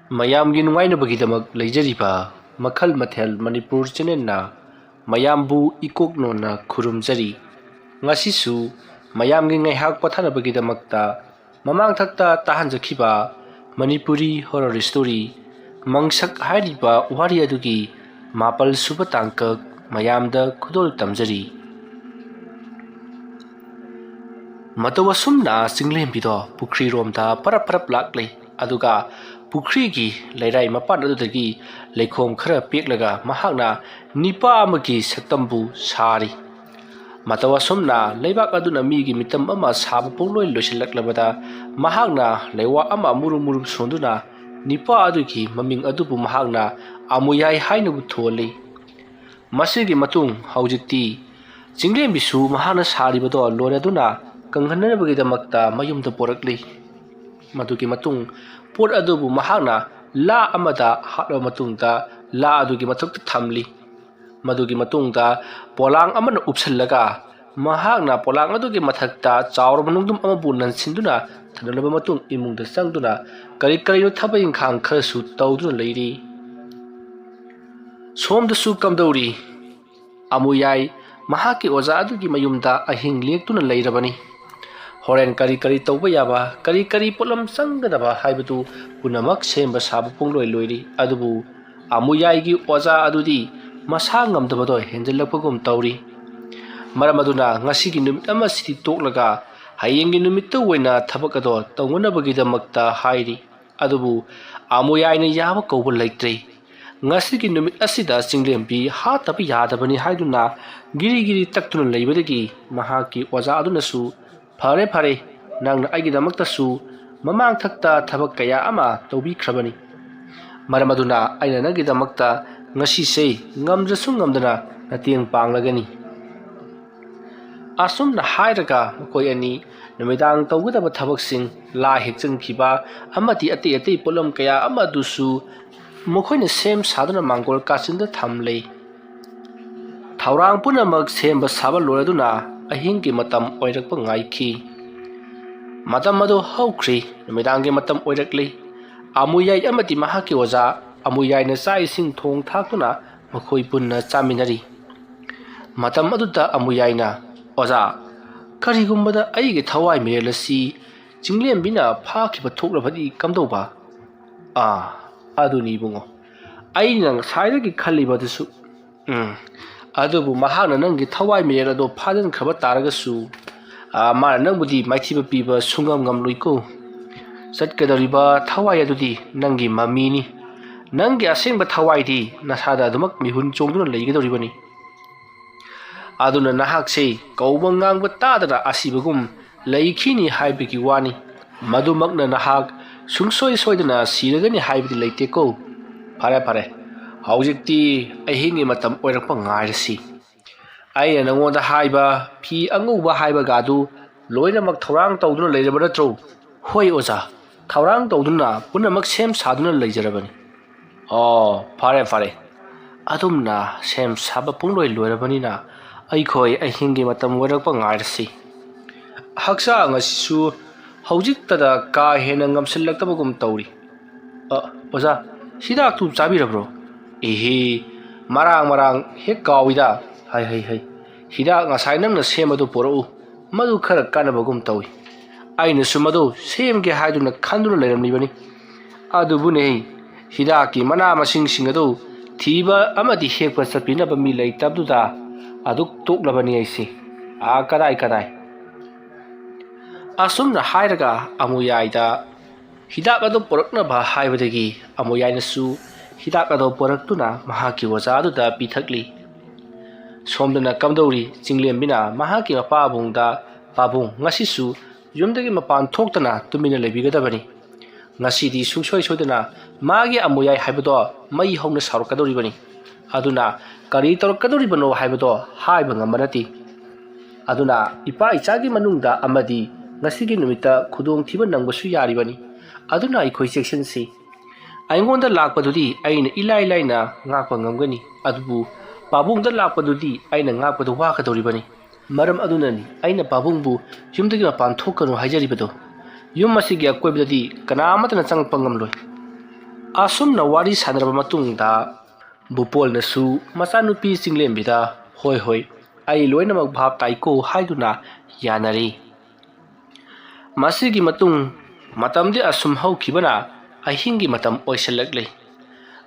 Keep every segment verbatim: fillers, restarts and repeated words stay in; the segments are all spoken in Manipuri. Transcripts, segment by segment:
ꯃꯌꯥꯝꯒꯤ ꯅꯨꯡꯉꯥꯏꯅꯕꯒꯤꯗꯃꯛ ꯂꯩꯖꯔꯤꯕ ꯃꯈꯜ ꯃꯊꯦꯜ ꯃꯅꯤꯄꯨꯔ ꯆꯦꯅꯦꯜꯅ ꯃꯌꯥꯝꯕꯨ ꯏꯀꯣꯛ ꯅꯣꯟꯅ ꯈꯨꯔꯨꯝꯖꯔꯤ꯫ ꯉꯁꯤꯁꯨ ꯃꯌꯥꯝꯒꯤ ꯉꯥꯏꯍꯥꯛ ꯄꯣꯊꯥꯅꯕꯒꯤꯗꯃꯛꯇ ꯃꯃꯥꯡꯊꯛꯇ ꯇꯥꯍꯟꯖꯈꯤꯕ ꯃꯅꯤꯄꯨꯔꯤ ꯍꯣꯔꯔ ꯁ꯭ꯇꯣꯔꯤ ꯃꯪꯁꯛ ꯍꯥꯏꯔꯤꯕ ꯋꯥꯔꯤ ꯑꯗꯨꯒꯤ ꯃꯥꯄꯜ ꯁꯨꯕ ꯇꯥꯡꯀꯛ ꯃꯌꯥꯝꯗ ꯈꯨꯗꯣꯜ ꯇꯝꯖꯔꯤ꯫ ꯃꯇꯧ ꯑꯁꯨꯝꯅ ꯆꯤꯡꯂꯦꯝꯕꯤꯗꯣ ꯄꯨꯈ꯭ꯔꯤꯔꯣꯝꯗ ꯄꯔꯞ ꯄꯔꯞ ꯂꯥꯛꯂꯤ꯫ ꯑꯗꯨꯒ ꯄꯨꯈ꯭ꯔꯤꯒꯤ ꯂꯩꯔꯥꯏ ꯃꯄꯥꯟ ꯑꯗꯨꯗꯒꯤ ꯂꯩꯈꯣꯝ ꯈꯔ ꯄꯦꯛꯂꯒ ꯃꯍꯥꯛꯅ ꯅꯤꯄꯥ ꯑꯃꯒꯤ ꯁꯛꯇꯝꯕꯨ ꯁꯥꯔꯤ꯫ ꯃꯇꯧ ꯑꯁꯨꯝꯅ ꯂꯩꯕꯥꯛ ꯑꯗꯨꯅ ꯃꯤꯒꯤ ꯃꯤꯇꯝ ꯑꯃ ꯁꯥꯕ ꯄꯨꯡꯂꯣꯏ ꯂꯣꯏꯁꯤꯜꯂꯛꯂꯕꯗ ꯃꯍꯥꯛꯅ ꯂꯩꯋꯥ ꯑꯃ ꯃꯨꯔꯨꯝ ꯃꯨꯔꯨꯝ ꯁꯣꯟꯗꯨꯅ ꯅꯤꯄꯥ ꯑꯗꯨꯒꯤ ꯃꯃꯤꯡ ꯑꯗꯨꯕꯨ ꯃꯍꯥꯛꯅ ꯑꯃꯨꯌꯥꯏ ꯍꯥꯏꯅꯕꯨ ꯊꯣꯜꯂꯤ꯫ ꯃꯁꯤꯒꯤ ꯃꯇꯨꯡ ꯍꯧꯖꯤꯛꯇꯤ ꯆꯤꯡꯂꯦꯝꯕꯤꯁꯨ ꯃꯍꯥꯛꯅ ꯁꯥꯔꯤꯕꯗꯣ ꯂꯣꯏꯔꯗꯨꯅ ꯀꯪꯍꯟꯅꯅꯕꯒꯤꯗꯃꯛꯇ ꯃꯌꯨꯝꯗ ꯄꯣꯔꯛꯂꯤ꯫ ꯃꯗꯨꯒꯤ ꯃꯇꯨꯡ ꯄꯣꯠ ꯑꯗꯨꯕꯨ ꯃꯍꯥꯛꯅ ꯂꯥ ꯑꯃꯗ ꯍꯥꯠꯂꯕ ꯃꯇꯨꯡꯗ ꯂꯥ ꯑꯗꯨꯒꯤ ꯃꯊꯛꯇ ꯊꯝꯂꯤ꯫ ꯃꯗꯨꯒꯤ ꯃꯇꯨꯡꯗ ꯄꯣꯂꯥꯡ ꯑꯃꯅ ꯎꯞꯁꯜꯂꯒ ꯃꯍꯥꯛꯅ ꯄꯣꯂꯥꯡ ꯑꯗꯨꯒꯤ ꯃꯊꯛꯇ ꯆꯥꯎꯔꯕ ꯅꯨꯡꯗꯨꯝ ꯑꯃꯕꯨ ꯅꯟꯁꯤꯟꯗꯨꯅ ꯊꯝꯂꯕ ꯃꯇꯨꯡ ꯏꯃꯨꯡꯗ ꯆꯪꯗꯨꯅ ꯀꯔꯤ ꯀꯔꯤꯅꯣ ꯊꯕꯛ ꯏꯪꯈꯥꯡ ꯈꯔꯁꯨ ꯇꯧꯗꯨꯅ ꯂꯩꯔꯤ꯫ ꯁꯣꯝꯗꯁꯨ ꯀꯝꯗꯧꯔꯤ? ꯑꯃꯨꯌꯥꯏ ꯃꯍꯥꯛꯀꯤ ꯑꯣꯖꯥ ꯑꯗꯨꯒꯤ ꯃꯌꯨꯝꯗ ꯑꯍꯤꯡ ꯂꯦꯛꯇꯨꯅ ꯂꯩꯔꯕꯅꯤ꯫ ꯍꯣꯔꯦꯟ ꯀꯔꯤ ꯀꯔꯤ ꯇꯧꯕ ꯌꯥꯕ, ꯀꯔꯤ ꯀꯔꯤ ꯄꯣꯠꯂꯝ ꯆꯪꯒꯗꯕ ꯍꯥꯏꯕꯗꯨ ꯄꯨꯝꯅꯃꯛ ꯁꯦꯝꯕ ꯁꯥꯕ ꯄꯨꯡꯂꯣꯏ ꯂꯣꯏꯔꯤ꯫ ꯑꯗꯨꯕꯨ ꯑꯃꯨꯌꯥꯏꯒꯤ ꯑꯣꯖꯥ ꯑꯗꯨꯗꯤ ꯃꯁꯥ ꯉꯝꯗꯕꯗꯣ ꯍꯦꯟꯖꯜꯂꯛꯄꯒꯨꯝ ꯇꯧꯔꯤ꯫ ꯃꯔꯝ ꯑꯗꯨꯅ ꯉꯁꯤꯒꯤ ꯅꯨꯃꯤꯠ ꯑꯃꯁꯤꯗꯤ ꯇꯣꯛꯂꯒ ꯍꯌꯦꯡꯒꯤ ꯅꯨꯃꯤꯠꯇ ꯑꯣꯏꯅ ꯊꯕꯛ ꯑꯗꯣ ꯇꯧꯅꯅꯕꯒꯤꯗꯃꯛꯇ ꯍꯥꯏꯔꯤ꯫ ꯑꯗꯨꯕꯨ ꯑꯃꯨꯌꯥꯏꯅ ꯌꯥꯕ ꯀꯧꯕ ꯂꯩꯇ꯭ꯔꯦ꯫ ꯉꯁꯤꯒꯤ ꯅꯨꯃꯤꯠ ꯑꯁꯤꯗ ꯆꯤꯡꯂꯦꯝꯕꯤ ꯍꯥꯠꯇꯕ ꯌꯥꯗꯕꯅꯤ ꯍꯥꯏꯗꯨꯅ ꯒꯤꯔꯤ ꯒꯤꯔꯤ ꯇꯛꯇꯨꯅ ꯂꯩꯕꯗꯒꯤ ꯃꯍꯥꯛꯀꯤ ꯑꯣꯖꯥ ꯑꯗꯨꯅꯁꯨ, "ꯐꯔꯦ, ꯐꯔꯦ, ꯅꯪꯅ ꯑꯩꯒꯤꯗꯃꯛꯇꯁꯨ ꯃꯃꯥꯡꯊꯛꯇ ꯊꯕꯛ ꯀꯌꯥ ꯑꯃ ꯇꯧꯕꯤꯈ꯭ꯔꯕꯅꯤ꯫ ꯃꯔꯝ ꯑꯗꯨꯅ ꯑꯩꯅ ꯅꯪꯒꯤꯗꯃꯛꯇ ꯉꯁꯤꯁꯦ ꯉꯝꯗ꯭ꯔꯁꯨ ꯉꯝꯗꯅ ꯃꯇꯦꯡ ꯄꯥꯡꯂꯒꯅꯤ"꯫ ꯑꯁꯨꯝꯅ ꯍꯥꯏꯔꯒ ꯃꯈꯣꯏ ꯑꯅꯤ ꯅꯨꯃꯤꯗꯥꯡ ꯇꯧꯒꯗꯕ ꯊꯕꯛꯁꯤꯡ, ꯂꯥ ꯍꯦꯛꯆꯟꯈꯤꯕ ꯑꯃꯗꯤ ꯑꯇꯩ ꯑꯇꯩ ꯄꯣꯠꯂꯝ ꯀꯌꯥ ꯑꯃ ꯑꯗꯨꯁꯨ ꯃꯈꯣꯏꯅ ꯁꯦꯝ ꯁꯥꯗꯨꯅ ꯃꯥꯡꯒꯣꯜ ꯀꯥꯆꯤꯟꯗ ꯊꯝꯂꯦ꯫ ꯊꯧꯔꯥꯡ ꯄꯨꯝꯅꯃꯛ ꯁꯦꯝꯕ ꯁꯥꯕ ꯂꯣꯏꯔꯗꯨꯅ ꯑꯍꯤꯡꯒꯤ ꯃꯇꯝ ꯑꯣꯏꯔꯛꯄ ꯉꯥꯏꯈꯤ꯫ ꯃꯇꯝ ꯑꯗꯨ ꯍꯧꯈ꯭ꯔꯤ, ꯅꯨꯃꯤꯗꯥꯡꯒꯤ ꯃꯇꯝ ꯑꯣꯏꯔꯛꯂꯤ꯫ ꯑꯃꯨꯌꯥꯏ ꯑꯃꯗꯤ ꯃꯍꯥꯛꯀꯤ ꯑꯣꯖꯥ ꯑꯃꯨꯌꯥꯏꯅ ꯆꯥꯛ ꯏꯁꯤꯡ ꯊꯣꯡ ꯊꯥꯛꯇꯨꯅ ꯃꯈꯣꯏ ꯄꯨꯟꯅ ꯆꯥꯃꯤꯟꯅꯔꯤ꯫ ꯃꯇꯝ ꯑꯗꯨꯗ ꯑꯃꯨꯌꯥꯏꯅ, "ꯑꯣꯖꯥ, ꯀꯔꯤꯒꯨꯝꯕꯗ ꯑꯩꯒꯤ ꯊꯋꯥꯏ ꯃꯤꯔꯦꯜ ꯑꯁꯤ ꯆꯤꯡꯂꯦꯝꯕꯤꯅ ꯐꯥꯈꯤꯕ ꯊꯣꯛꯂꯕꯗꯤ ꯀꯝꯗꯧꯕ?" "ꯑꯥ, ꯑꯗꯨꯅꯤ ꯏꯕꯨꯡꯉꯣ, ꯑꯩꯅ ꯉꯁꯥꯏꯗꯒꯤ ꯈꯜꯂꯤꯕ ꯑꯗꯨꯁꯨ꯫ ꯎꯝ, ꯑꯗꯨꯕꯨ ꯃꯍꯥꯛꯅ ꯅꯪꯒꯤ ꯊꯋꯥꯏ ꯃꯤꯔꯦꯜ ꯑꯗꯣ ꯐꯥꯖꯤꯟꯈ꯭ꯔꯕ ꯇꯥꯔꯒꯁꯨ, ꯑꯥ, ꯃꯥꯅ ꯅꯪꯕꯨꯗꯤ ꯃꯥꯏꯊꯤꯕ ꯄꯤꯕ ꯁꯨꯡꯉꯝ ꯉꯝꯂꯣꯏꯀꯣ꯫ ꯆꯠꯀꯗꯧꯔꯤꯕ ꯊꯋꯥꯏ ꯑꯗꯨꯗꯤ ꯅꯪꯒꯤ ꯃꯃꯤꯅꯤ꯫ ꯅꯪꯒꯤ ꯑꯁꯦꯡꯕ ꯊꯋꯥꯏꯗꯤ ꯅꯁꯥꯗ ꯑꯗꯨꯃꯛ ꯃꯤꯍꯨꯟ ꯆꯣꯡꯗꯨꯅ ꯂꯩꯒꯗꯧꯔꯤꯕꯅꯤ꯫ ꯑꯗꯨꯅ ꯅꯍꯥꯛꯁꯦ ꯀꯧꯕ ꯉꯥꯡꯕ ꯇꯥꯗꯅ ꯑꯁꯤꯕꯒꯨꯝ ꯂꯩꯈꯤꯅꯤ ꯍꯥꯏꯕꯒꯤ ꯋꯥꯅꯤ꯫ ꯃꯗꯨꯃꯛꯅ ꯅꯍꯥꯛ ꯁꯨꯡꯁꯣꯏ ꯁꯣꯏꯗꯅ ꯁꯤꯔꯒꯅꯤ ꯍꯥꯏꯕꯗꯤ ꯂꯩꯇꯦꯀꯣ꯫ ꯐꯔꯦ, ꯐꯔꯦ, ꯍꯧꯖꯤꯛꯇꯤ ꯑꯍꯤꯡꯒꯤ ꯃꯇꯝ ꯑꯣꯏꯔꯛꯄ ꯉꯥꯏꯔꯁꯤ꯫ ꯑꯩꯅ ꯅꯉꯣꯟꯗ ꯍꯥꯏꯕ ꯐꯤ ꯑꯉꯧꯕ ꯍꯥꯏꯕꯒ ꯑꯗꯨ ꯂꯣꯏꯅꯃꯛ ꯊꯧꯔꯥꯡ ꯇꯧꯗꯨꯅ ꯂꯩꯔꯕ ꯅꯠꯇ꯭ꯔꯣ?" "ꯍꯣꯏ ꯑꯣꯖꯥ, ꯊꯧꯔꯥꯡ ꯇꯧꯗꯨꯅ ꯄꯨꯝꯅꯃꯛ ꯁꯦꯝ ꯁꯥꯗꯨꯅ ꯂꯩꯖꯔꯕꯅꯤ꯫" "ꯑꯣ, ꯐꯔꯦ, ꯐꯔꯦ꯫ ꯑꯗꯨꯝꯅ ꯁꯦꯝ ꯁꯥꯕ ꯄꯨꯡꯂꯣꯏ ꯂꯣꯏꯔꯕꯅꯤꯅ ꯑꯩꯈꯣꯏ ꯑꯍꯤꯡꯒꯤ ꯃꯇꯝ ꯑꯣꯏꯔꯛꯄ ꯉꯥꯏꯔꯁꯤ꯫ ꯍꯛꯆꯥꯡ ꯑꯁꯤꯁꯨ ꯍꯧꯖꯤꯛꯇꯗ ꯀꯥ ꯍꯦꯟꯅ ꯉꯝꯁꯤꯜꯂꯛꯇꯕꯒꯨꯝ ꯇꯧꯔꯤ꯫ ꯑ, ꯑꯣꯖꯥ, ꯍꯤꯗꯥꯛꯇꯨ ꯆꯥꯕꯤꯔꯕ꯭ꯔꯣ?" "ꯏꯍꯤ, ꯃꯔꯥꯡ ꯃꯔꯥꯡ ꯍꯦꯛ ꯀꯥꯎꯏꯗ꯫ ꯍꯩ, ꯍꯩ, ꯍꯩ꯫ ꯍꯤꯗꯥꯛ ꯉꯁꯥꯏ ꯅꯪꯅ ꯁꯦꯝꯕꯗꯨ ꯄꯨꯔꯛꯎ꯫ ꯃꯗꯨ ꯈꯔ ꯀꯥꯟꯅꯕꯒꯨꯝ ꯇꯧꯏ꯫ ꯑꯩꯅꯁꯨ ꯃꯗꯨ ꯁꯦꯝꯒꯦ ꯍꯥꯏꯗꯨꯅ ꯈꯟꯗꯨꯅ ꯂꯩꯔꯝꯂꯤꯕꯅꯤ꯫ ꯑꯗꯨꯕꯨꯅꯦ, ꯍꯤꯗꯥꯛꯀꯤ ꯃꯅꯥ ꯃꯁꯤꯡꯁꯤꯡ ꯑꯗꯨ ꯊꯤꯕ ꯑꯃꯗꯤ ꯍꯦꯛꯄ ꯆꯠꯄꯤꯅꯕ ꯃꯤ ꯂꯩꯇꯕꯗꯨꯗ ꯑꯗꯨꯛ ꯇꯣꯛꯂꯕꯅꯤ ꯑꯩꯁꯦ꯫ ꯑꯥ, ꯀꯗꯥꯏ, ꯀꯗꯥꯏ!" ꯑꯁꯨꯝꯅ ꯍꯥꯏꯔꯒ ꯑꯃꯨꯌꯥꯏꯗ ꯍꯤꯗꯥꯛ ꯑꯗꯨ ꯄꯨꯔꯛꯅꯕ ꯍꯥꯏꯕꯗꯒꯤ ꯑꯃꯨꯌꯥꯏꯅꯁꯨ ꯍꯤꯗꯥꯛ ꯑꯗꯨ ꯄꯨꯔꯛꯇꯨꯅ ꯃꯍꯥꯛꯀꯤ ꯑꯣꯖꯥ ꯑꯗꯨꯗ ꯄꯤꯊꯛꯂꯤ꯫ ꯁꯣꯝꯗꯅ ꯀꯝꯗꯧꯔꯤ? ꯆꯤꯡꯂꯦꯝꯕꯤꯅ ꯃꯍꯥꯛꯀꯤ ꯃꯄꯥꯕꯨꯡꯗ, "ꯄꯥꯕꯨꯡ, ꯉꯁꯤꯁꯨ ꯌꯨꯝꯗꯒꯤ ꯃꯄꯥꯟ ꯊꯣꯛꯇꯅ ꯇꯨꯃꯤꯟꯅ ꯂꯩꯕꯤꯒꯗꯕꯅꯤ꯫ ꯉꯁꯤꯗꯤ ꯁꯨꯡꯁꯣꯏ ꯁꯣꯏꯗꯅ ꯃꯥꯒꯤ ꯑꯃꯨꯌꯥꯏ ꯍꯥꯏꯕꯗꯣ ꯃꯩ ꯍꯧꯅ ꯁꯥꯎꯔꯛꯀꯗꯧꯔꯤꯕꯅꯤ꯫ ꯑꯗꯨꯅ ꯀꯔꯤ ꯇꯧꯔꯛꯀꯗꯧꯔꯤꯕꯅꯣ ꯍꯥꯏꯕꯗꯣ ꯍꯥꯏꯕ ꯉꯝꯕ ꯅꯠꯇꯦ꯫ ꯑꯗꯨꯅ ꯏꯄꯥ ꯏꯆꯥꯒꯤ ꯃꯅꯨꯡꯗ ꯑꯃꯗꯤ ꯉꯁꯤꯒꯤ ꯅꯨꯃꯤꯠꯇ ꯈꯨꯗꯣꯡꯊꯤꯕ ꯅꯪꯕꯁꯨ ꯌꯥꯔꯤꯕꯅꯤ꯫ ꯑꯗꯨꯅ ꯑꯩꯈꯣꯏ ꯆꯦꯛꯁꯤꯟꯁꯤ꯫ ꯑꯩꯉꯣꯟꯗ ꯂꯥꯛꯄꯗꯨꯗꯤ ꯑꯩꯅ ꯏꯂꯥꯏ ꯂꯥꯏꯅ ꯉꯥꯛꯄ ꯉꯝꯒꯅꯤ, ꯑꯗꯨꯕꯨ ꯄꯥꯕꯨꯡꯗ ꯂꯥꯛꯄꯗꯨꯗꯤ ꯑꯩꯅ ꯉꯥꯛꯄꯗ ꯋꯥꯒꯗꯧꯔꯤꯕꯅꯤ꯫ ꯃꯔꯝ ꯑꯗꯨꯅꯅꯤ ꯑꯩꯅ ꯄꯥꯕꯨꯡꯕꯨ ꯌꯨꯝꯗꯒꯤ ꯃꯄꯥꯟ ꯊꯣꯛꯀꯅꯨ ꯍꯥꯏꯖꯔꯤꯕꯗꯣ꯫ ꯌꯨꯝ ꯑꯁꯤꯒꯤ ꯑꯀꯣꯏꯕꯗꯗꯤ ꯀꯅꯥ ꯑꯃꯠꯇꯅ ꯆꯪꯂꯛꯄ ꯉꯝꯂꯣꯏ꯫ ꯑꯁꯨꯝꯅ ꯋꯥꯔꯤ ꯁꯥꯟꯅꯔꯕ ꯃꯇꯨꯡꯗ ꯚꯨꯄꯣꯜꯅꯁꯨ ꯃꯆꯥꯅꯨꯄꯤ ꯆꯤꯡꯂꯦꯝꯕꯤꯗ, "ꯍꯣꯏ, ꯍꯣꯏ, ꯑꯩ ꯂꯣꯏꯅꯃꯛ ꯚꯥꯞ ꯇꯥꯏꯀꯣ" ꯍꯥꯏꯗꯨꯅ ꯌꯥꯅꯔꯤ꯫ ꯃꯁꯤꯒꯤ ꯃꯇꯨꯡ ꯃꯇꯝꯗꯤ ꯑꯁꯨꯝ ꯍꯧꯈꯤꯕꯅ ꯑꯍꯤꯡꯒꯤ ꯃꯇꯝ ꯑꯣꯏꯁꯤꯜꯂꯛꯂꯤ꯫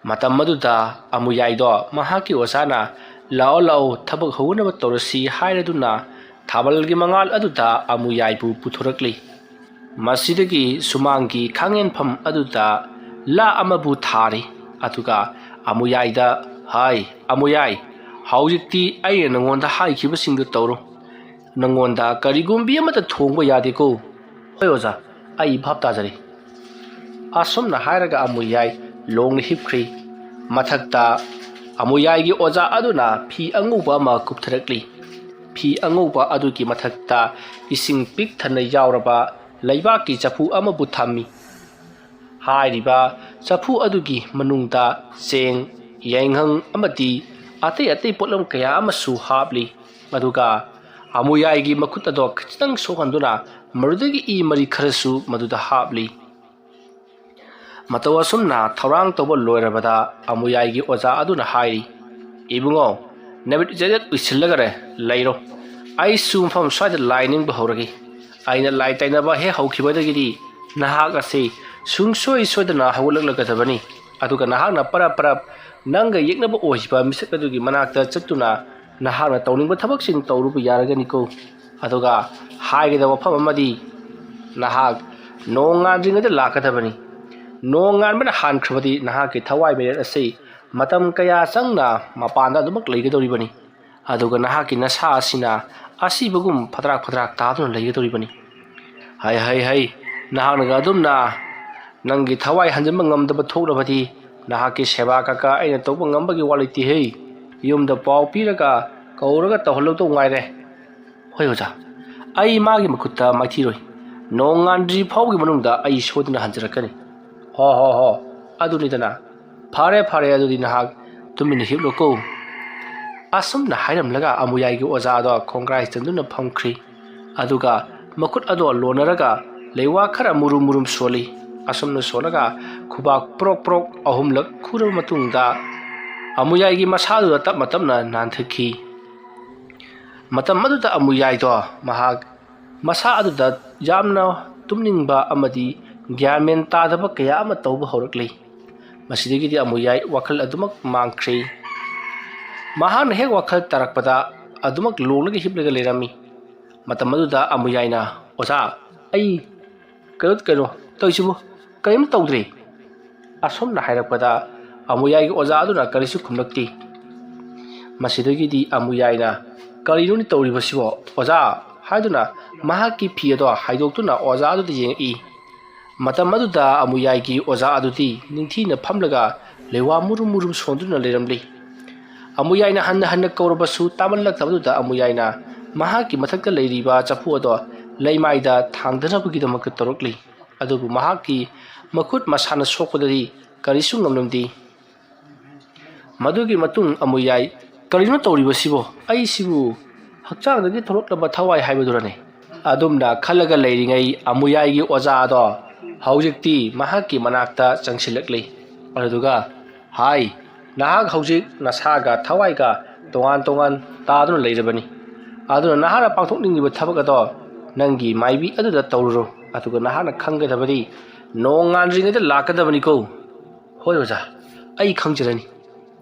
ꯃꯇꯝ ꯑꯗꯨꯗ ꯑꯃꯨꯌꯥꯏꯗꯣ ꯃꯍꯥꯛꯀꯤ ꯑꯣꯖꯥꯅ, "ꯂꯥꯛꯑꯣ, ꯂꯥꯛꯑꯣ, ꯊꯕꯛ ꯍꯧꯅꯕ ꯇꯧꯔꯁꯤ" ꯍꯥꯏꯔꯗꯨꯅ ꯊꯥꯕꯜꯒꯤ ꯃꯉꯥꯜ ꯑꯗꯨꯗ ꯑꯃꯨꯌꯥꯏꯕꯨ ꯄꯨꯊꯣꯔꯛꯂꯤ꯫ ꯃꯁꯤꯗꯒꯤ ꯁꯨꯃꯥꯡꯒꯤ ꯈꯥꯡꯉꯦꯟꯐꯝ ꯑꯗꯨꯗ ꯂꯥ ꯑꯃꯕꯨ ꯊꯥꯔꯤ꯫ ꯑꯗꯨꯒ ꯑꯃꯨꯌꯥꯏꯗ, "ꯍꯥꯏ, ꯑꯃꯨꯌꯥꯏ, ꯍꯧꯖꯤꯛꯇꯤ ꯑꯩꯅ ꯅꯉꯣꯟꯗ ꯍꯥꯏꯈꯤꯕꯁꯤꯡꯗꯨ ꯇꯧꯔꯣ꯫ ꯅꯉꯣꯟꯗ ꯀꯔꯤꯒꯨꯝꯕꯤ ꯑꯃꯠꯇ ꯊꯣꯡꯕ ꯌꯥꯗꯦꯀꯣ꯫" "ꯍꯣꯏ ꯑꯣꯖꯥ, ꯑꯩ ꯚꯥꯞ ꯇꯥꯖꯔꯦ꯫" ꯑꯁꯨꯝꯅ ꯍꯥꯏꯔꯒ ꯑꯃꯨꯌꯥꯏ ꯂꯣꯡꯅ ꯍꯤꯞꯈ꯭ꯔꯤ꯫ ꯃꯊꯛꯇ ꯑꯃꯨꯌꯥꯏꯒꯤ ꯑꯣꯖꯥ ꯑꯗꯨꯅ ꯐꯤ ꯑꯉꯧꯕ ꯑꯃ ꯀꯨꯞꯊꯔꯛꯂꯤ꯫ ꯐꯤ ꯑꯉꯧꯕ ꯑꯗꯨꯒꯤ ꯃꯊꯛꯇ ꯏꯁꯤꯡ ꯄꯤꯛ ꯊꯟꯅ ꯌꯥꯎꯔꯕ ꯂꯩꯕꯥꯛꯀꯤ ꯆꯐꯨ ꯑꯃꯕꯨ ꯊꯝꯃꯤ꯫ ꯍꯥꯏꯔꯤꯕ ꯆꯐꯨ ꯑꯗꯨꯒꯤ ꯃꯅꯨꯡꯗ ꯆꯦꯡ, ꯌꯥꯏꯉꯪ ꯑꯃꯗꯤ ꯑꯇꯩ ꯑꯇꯩ ꯄꯣꯠꯂꯝ ꯀꯌꯥ ꯑꯃꯁꯨ ꯍꯥꯞꯂꯤ꯫ ꯑꯗꯨꯒ ꯑꯃꯨꯌꯥꯏꯒꯤ ꯃꯈꯨꯠ ꯑꯗꯣ ꯈꯤꯇꯪ ꯁꯣꯛꯍꯟꯗꯨꯅ ꯃꯗꯨꯗꯒꯤ ꯏ ꯃꯔꯤ ꯈꯔꯁꯨ ꯃꯗꯨꯗ ꯍꯥꯞꯂꯤ꯫ ꯃꯇꯧ ꯑꯁꯨꯝꯅ ꯊꯧꯔꯥꯡ ꯇꯧꯕ ꯂꯣꯏꯔꯕꯗ ꯑꯃꯨꯌꯥꯏꯒꯤ ꯑꯣꯖꯥ ꯑꯗꯨꯅ ꯍꯥꯏꯔꯤ, "ꯏꯕꯨꯡꯉꯣ, ꯅꯨꯃꯤꯠ ꯏꯖꯠ ꯎꯏꯁꯤꯜꯂꯒꯅꯦ ꯂꯩꯔꯣ꯫ ꯑꯩꯁꯨ ꯃꯐꯝ ꯁ꯭ꯋꯥꯏꯗ ꯂꯥꯏ ꯅꯤꯡꯕ ꯍꯧꯔꯒꯦ꯫ ꯑꯩꯅ ꯂꯥꯏ ꯇꯩꯅꯕ ꯍꯦꯛ ꯍꯧꯈꯤꯕꯗꯒꯤꯗꯤ ꯅꯍꯥꯛ ꯑꯁꯤ ꯁꯨꯡꯁꯣꯏ ꯁꯣꯏꯗꯅ ꯍꯧꯒꯠꯂꯛꯂꯒꯗꯕꯅꯤ꯫ ꯑꯗꯨꯒ ꯅꯍꯥꯛꯅ ꯄꯔꯞ ꯄꯔꯞ ꯅꯪꯒ ꯌꯦꯛꯅꯕ ꯑꯣꯏꯈꯤꯕ ꯃꯤꯁꯛ ꯑꯗꯨꯒꯤ ꯃꯅꯥꯛꯇ ꯆꯠꯇꯨꯅ ꯅꯍꯥꯛꯅ ꯇꯧꯅꯤꯡꯕ ꯊꯕꯛꯁꯤꯡ ꯇꯧꯔꯨꯕ ꯌꯥꯔꯒꯅꯤꯀꯣ꯫ ꯑꯗꯨꯒ ꯍꯥꯏꯒꯗꯕ ꯋꯥꯐꯝ ꯑꯃꯗꯤ, ꯅꯍꯥꯛ ꯅꯣꯡ ꯉꯥꯟꯗ꯭ꯔꯤꯉꯩꯗ ꯂꯥꯛꯀꯗꯕꯅꯤ꯫ ꯅꯣꯡ ꯉꯥꯟꯕꯅ ꯍꯥꯟꯈ꯭ꯔꯕꯗꯤ ꯅꯍꯥꯛꯀꯤ ꯊꯋꯥꯏ ꯃꯔꯦꯜ ꯑꯁꯤ ꯃꯇꯝ ꯀꯌꯥ ꯆꯪꯅ ꯃꯄꯥꯟꯗ ꯑꯗꯨꯃꯛ ꯂꯩꯒꯗꯧꯔꯤꯕꯅꯤ꯫ ꯑꯗꯨꯒ ꯅꯍꯥꯛꯀꯤ ꯅꯁꯥ ꯑꯁꯤꯅ ꯑꯁꯤꯕꯒꯨꯝ ꯐꯗ꯭ꯔꯥꯛ ꯐꯗ꯭ꯔꯥꯛ ꯇꯥꯗꯨꯅ ꯂꯩꯒꯗꯧꯔꯤꯕꯅꯤ꯫ ꯍꯩ, ꯍꯩ, ꯍꯩ, ꯅꯍꯥꯛꯅꯒ ꯑꯗꯨꯝꯅ ꯅꯪꯒꯤ ꯊꯋꯥꯏ ꯍꯟꯖꯤꯟꯕ ꯉꯝꯗꯕ ꯊꯣꯛꯂꯕꯗꯤ ꯅꯍꯥꯛꯀꯤ ꯁꯦꯕꯥ ꯀꯀꯥ ꯑꯩꯅ ꯇꯧꯕ ꯉꯝꯕꯒꯤ ꯋꯥ ꯂꯩꯇꯦꯍꯦ꯫ ꯌꯨꯝꯗ ꯄꯥꯎ ꯄꯤꯔꯒ ꯀꯧꯔꯒ ꯇꯧꯍꯜꯂꯧꯗꯧ ꯉꯥꯏꯔꯦ꯫" "ꯍꯣꯏ ꯑꯣꯖꯥ, ꯑꯩ ꯃꯥꯒꯤ ꯃꯈꯨꯠꯇ ꯃꯥꯏꯊꯤꯔꯣꯏ꯫ ꯅꯣꯡ ꯉꯥꯟꯗ꯭ꯔꯤ ꯐꯥꯎꯒꯤ ꯃꯅꯨꯡꯗ ꯑꯩ ꯁꯣꯏꯗꯅ ꯍꯟꯖꯔꯛꯀꯅꯤ꯫" "ꯍꯣ, ꯍꯣ, ꯍꯣ, ꯑꯗꯨꯅꯤꯗꯅ꯫ ꯐꯔꯦ, ꯐꯔꯦ, ꯑꯗꯨꯗꯤ ꯅꯍꯥꯛ ꯇꯨꯃꯤꯟꯅ ꯍꯤꯞꯂꯨꯀꯣ꯫" ꯑꯁꯨꯝꯅ ꯍꯥꯏꯔꯝꯂꯒ ꯑꯃꯨꯌꯥꯏꯒꯤ ꯑꯣꯖꯥꯗꯣ ꯈꯣꯡꯒ꯭ꯔꯥꯏ ꯆꯟꯗꯨꯅ ꯐꯝꯈ꯭ꯔꯤ꯫ ꯑꯗꯨꯒ ꯃꯈꯨꯠ ꯑꯗꯣ ꯂꯣꯟꯅꯔꯒ ꯂꯩꯋꯥ ꯈꯔ ꯃꯨꯔꯨꯝ ꯃꯨꯔꯨꯝ ꯁꯣꯜꯂꯤ꯫ ꯑꯁꯨꯝꯅ ꯁꯣꯜꯂꯒ ꯈꯨꯕꯥꯛ ꯄ꯭ꯔꯣꯛ ꯄ꯭ꯔꯣꯛ ꯑꯍꯨꯝꯂꯛ ꯈꯨꯔꯕ ꯃꯇꯨꯡꯗ ꯑꯃꯨꯌꯥꯏꯒꯤ ꯃꯁꯥꯗꯨꯗ ꯇꯞꯅ ꯇꯞꯅ ꯅꯥꯟꯊꯈꯤ꯫ ꯃꯇꯝ ꯑꯗꯨꯗ ꯑꯃꯨꯌꯥꯏꯗꯣ ꯃꯍꯥꯛ ꯃꯁꯥ ꯑꯗꯨꯗ ꯌꯥꯝꯅ ꯇꯨꯝꯅꯤꯡꯕ ꯑꯃꯗꯤ ꯒ꯭ꯌꯥꯟ ꯃꯦꯟ ꯇꯥꯗꯕ ꯀꯌꯥ ꯑꯃ ꯇꯧꯕ ꯍꯧꯔꯛꯂꯤ꯫ ꯃꯁꯤꯗꯒꯤꯗꯤ ꯑꯃꯨꯌꯥꯏ ꯋꯥꯈꯜ ꯑꯗꯨꯃꯛ ꯃꯥꯡꯈ꯭ꯔꯦ꯫ ꯃꯍꯥꯛꯅ ꯍꯦꯛ ꯋꯥꯈꯜ ꯇꯥꯔꯛꯄꯗ ꯑꯗꯨꯃꯛ ꯂꯣꯡꯂꯒ ꯍꯤꯞꯂꯒ ꯂꯩꯔꯝꯃꯤ꯫ ꯃꯇꯝ ꯑꯗꯨꯗ ꯑꯃꯨꯌꯥꯏꯅ, "ꯑꯣꯖꯥ, ꯑꯩ ꯀꯩꯅꯣ, ꯀꯩꯅꯣ ꯇꯧꯔꯤꯁꯤꯕꯨ? ꯀꯔꯤꯝ ꯇꯧꯗ꯭ꯔꯤ꯫" ꯑꯁꯨꯝꯅ ꯍꯥꯏꯔꯛꯄꯗ ꯑꯃꯨꯌꯥꯏꯒꯤ ꯑꯣꯖꯥ ꯑꯗꯨꯅ ꯀꯔꯤꯁꯨ ꯈꯨꯝꯂꯛꯇꯦ꯫ ꯃꯁꯤꯗꯒꯤꯗꯤ ꯑꯃꯨꯌꯥꯏꯅ, "ꯀꯔꯤꯅꯣꯅꯦ ꯇꯧꯔꯤꯕꯁꯤꯕꯣ, ꯑꯣꯖꯥ?" ꯍꯥꯏꯗꯨꯅ ꯃꯍꯥꯛꯀꯤ ꯐꯤ ꯑꯗꯣ ꯍꯥꯏꯗꯣꯛꯇꯨꯅ ꯑꯣꯖꯥ ꯑꯗꯨꯗ ꯌꯦꯡꯉꯛꯏ꯫ ꯃꯇꯝ ꯑꯗꯨꯗ ꯑꯃꯨꯌꯥꯏꯒꯤ ꯑꯣꯖꯥ ꯑꯗꯨꯗꯤ ꯅꯤꯡꯊꯤꯅ ꯐꯝꯂꯒ ꯂꯩꯋꯥ ꯃꯨꯔꯨꯝ ꯃꯨꯔꯨꯝ ꯁꯣꯟꯗꯨꯅ ꯂꯩꯔꯝꯂꯤ꯫ ꯑꯃꯨꯌꯥꯏꯅ ꯍꯟꯅ ꯍꯟꯅ ꯀꯧꯔꯕꯁꯨ ꯇꯥꯃꯜꯂꯛꯇꯕꯗꯨꯗ ꯑꯃꯨꯌꯥꯏꯅ ꯃꯍꯥꯛꯀꯤ ꯃꯊꯛꯇ ꯂꯩꯔꯤꯕ ꯆꯐꯨ ꯑꯗꯣ ꯂꯩꯃꯥꯏꯗ ꯊꯥꯡꯗꯅꯕꯒꯤꯗꯃꯛꯇ ꯇꯧꯔꯛꯂꯤ꯫ ꯑꯗꯨꯕꯨ ꯃꯍꯥꯛꯀꯤ ꯃꯈꯨꯠ ꯃꯁꯥꯅ ꯁꯣꯛꯄꯗꯗꯤ ꯀꯔꯤꯁꯨ ꯉꯝꯂꯝꯗꯦ꯫ ꯃꯗꯨꯒꯤ ꯃꯇꯨꯡ ꯑꯃꯨꯌꯥꯏ, "ꯀꯔꯤꯅꯣ ꯇꯧꯔꯤꯕꯁꯤꯕꯣ? ꯑꯩꯁꯤꯕꯨ ꯍꯛꯆꯥꯡꯗꯒꯤ ꯊꯣꯛꯂꯛꯂꯕ ꯊꯋꯥꯏ ꯍꯥꯏꯕꯗꯨꯔꯅꯦ?" ꯑꯗꯨꯝꯅ ꯈꯜꯂꯒ ꯂꯩꯔꯤꯉꯩ ꯑꯃꯨꯌꯥꯏꯒꯤ ꯑꯣꯖꯥ ꯑꯗꯣ ꯍꯧꯖꯤꯛꯇꯤ ꯃꯍꯥꯛꯀꯤ ꯃꯅꯥꯛꯇ ꯆꯪꯁꯤꯜꯂꯛꯂꯤ꯫ ꯑꯗꯨꯗꯨꯒ, "ꯍꯥꯏ, ꯅꯍꯥꯛ ꯍꯧꯖꯤꯛ ꯅꯁꯥꯒ ꯊꯋꯥꯏꯒ ꯇꯣꯉꯥꯟ ꯇꯣꯉꯥꯟ ꯇꯥꯗꯨꯅ ꯂꯩꯔꯕꯅꯤ꯫ ꯑꯗꯨꯅ ꯅꯍꯥꯛꯅ ꯄꯥꯡꯊꯣꯛꯅꯤꯡꯂꯤꯕ ꯊꯕꯛ ꯑꯗꯣ ꯅꯪꯒꯤ ꯃꯥꯏꯕꯤ ꯑꯗꯨꯗ ꯇꯧꯔꯨꯔꯣ꯫ ꯑꯗꯨꯒ ꯅꯍꯥꯛꯅ ꯈꯪꯒꯗꯕꯗꯤ ꯅꯣꯡ ꯉꯥꯟꯗ꯭ꯔꯤꯉꯩꯗ ꯂꯥꯛꯀꯗꯕꯅꯤꯀꯣ꯫" "ꯍꯣꯏ ꯑꯣꯖꯥ, ꯑꯩ ꯈꯪꯖꯔꯅꯤ꯫"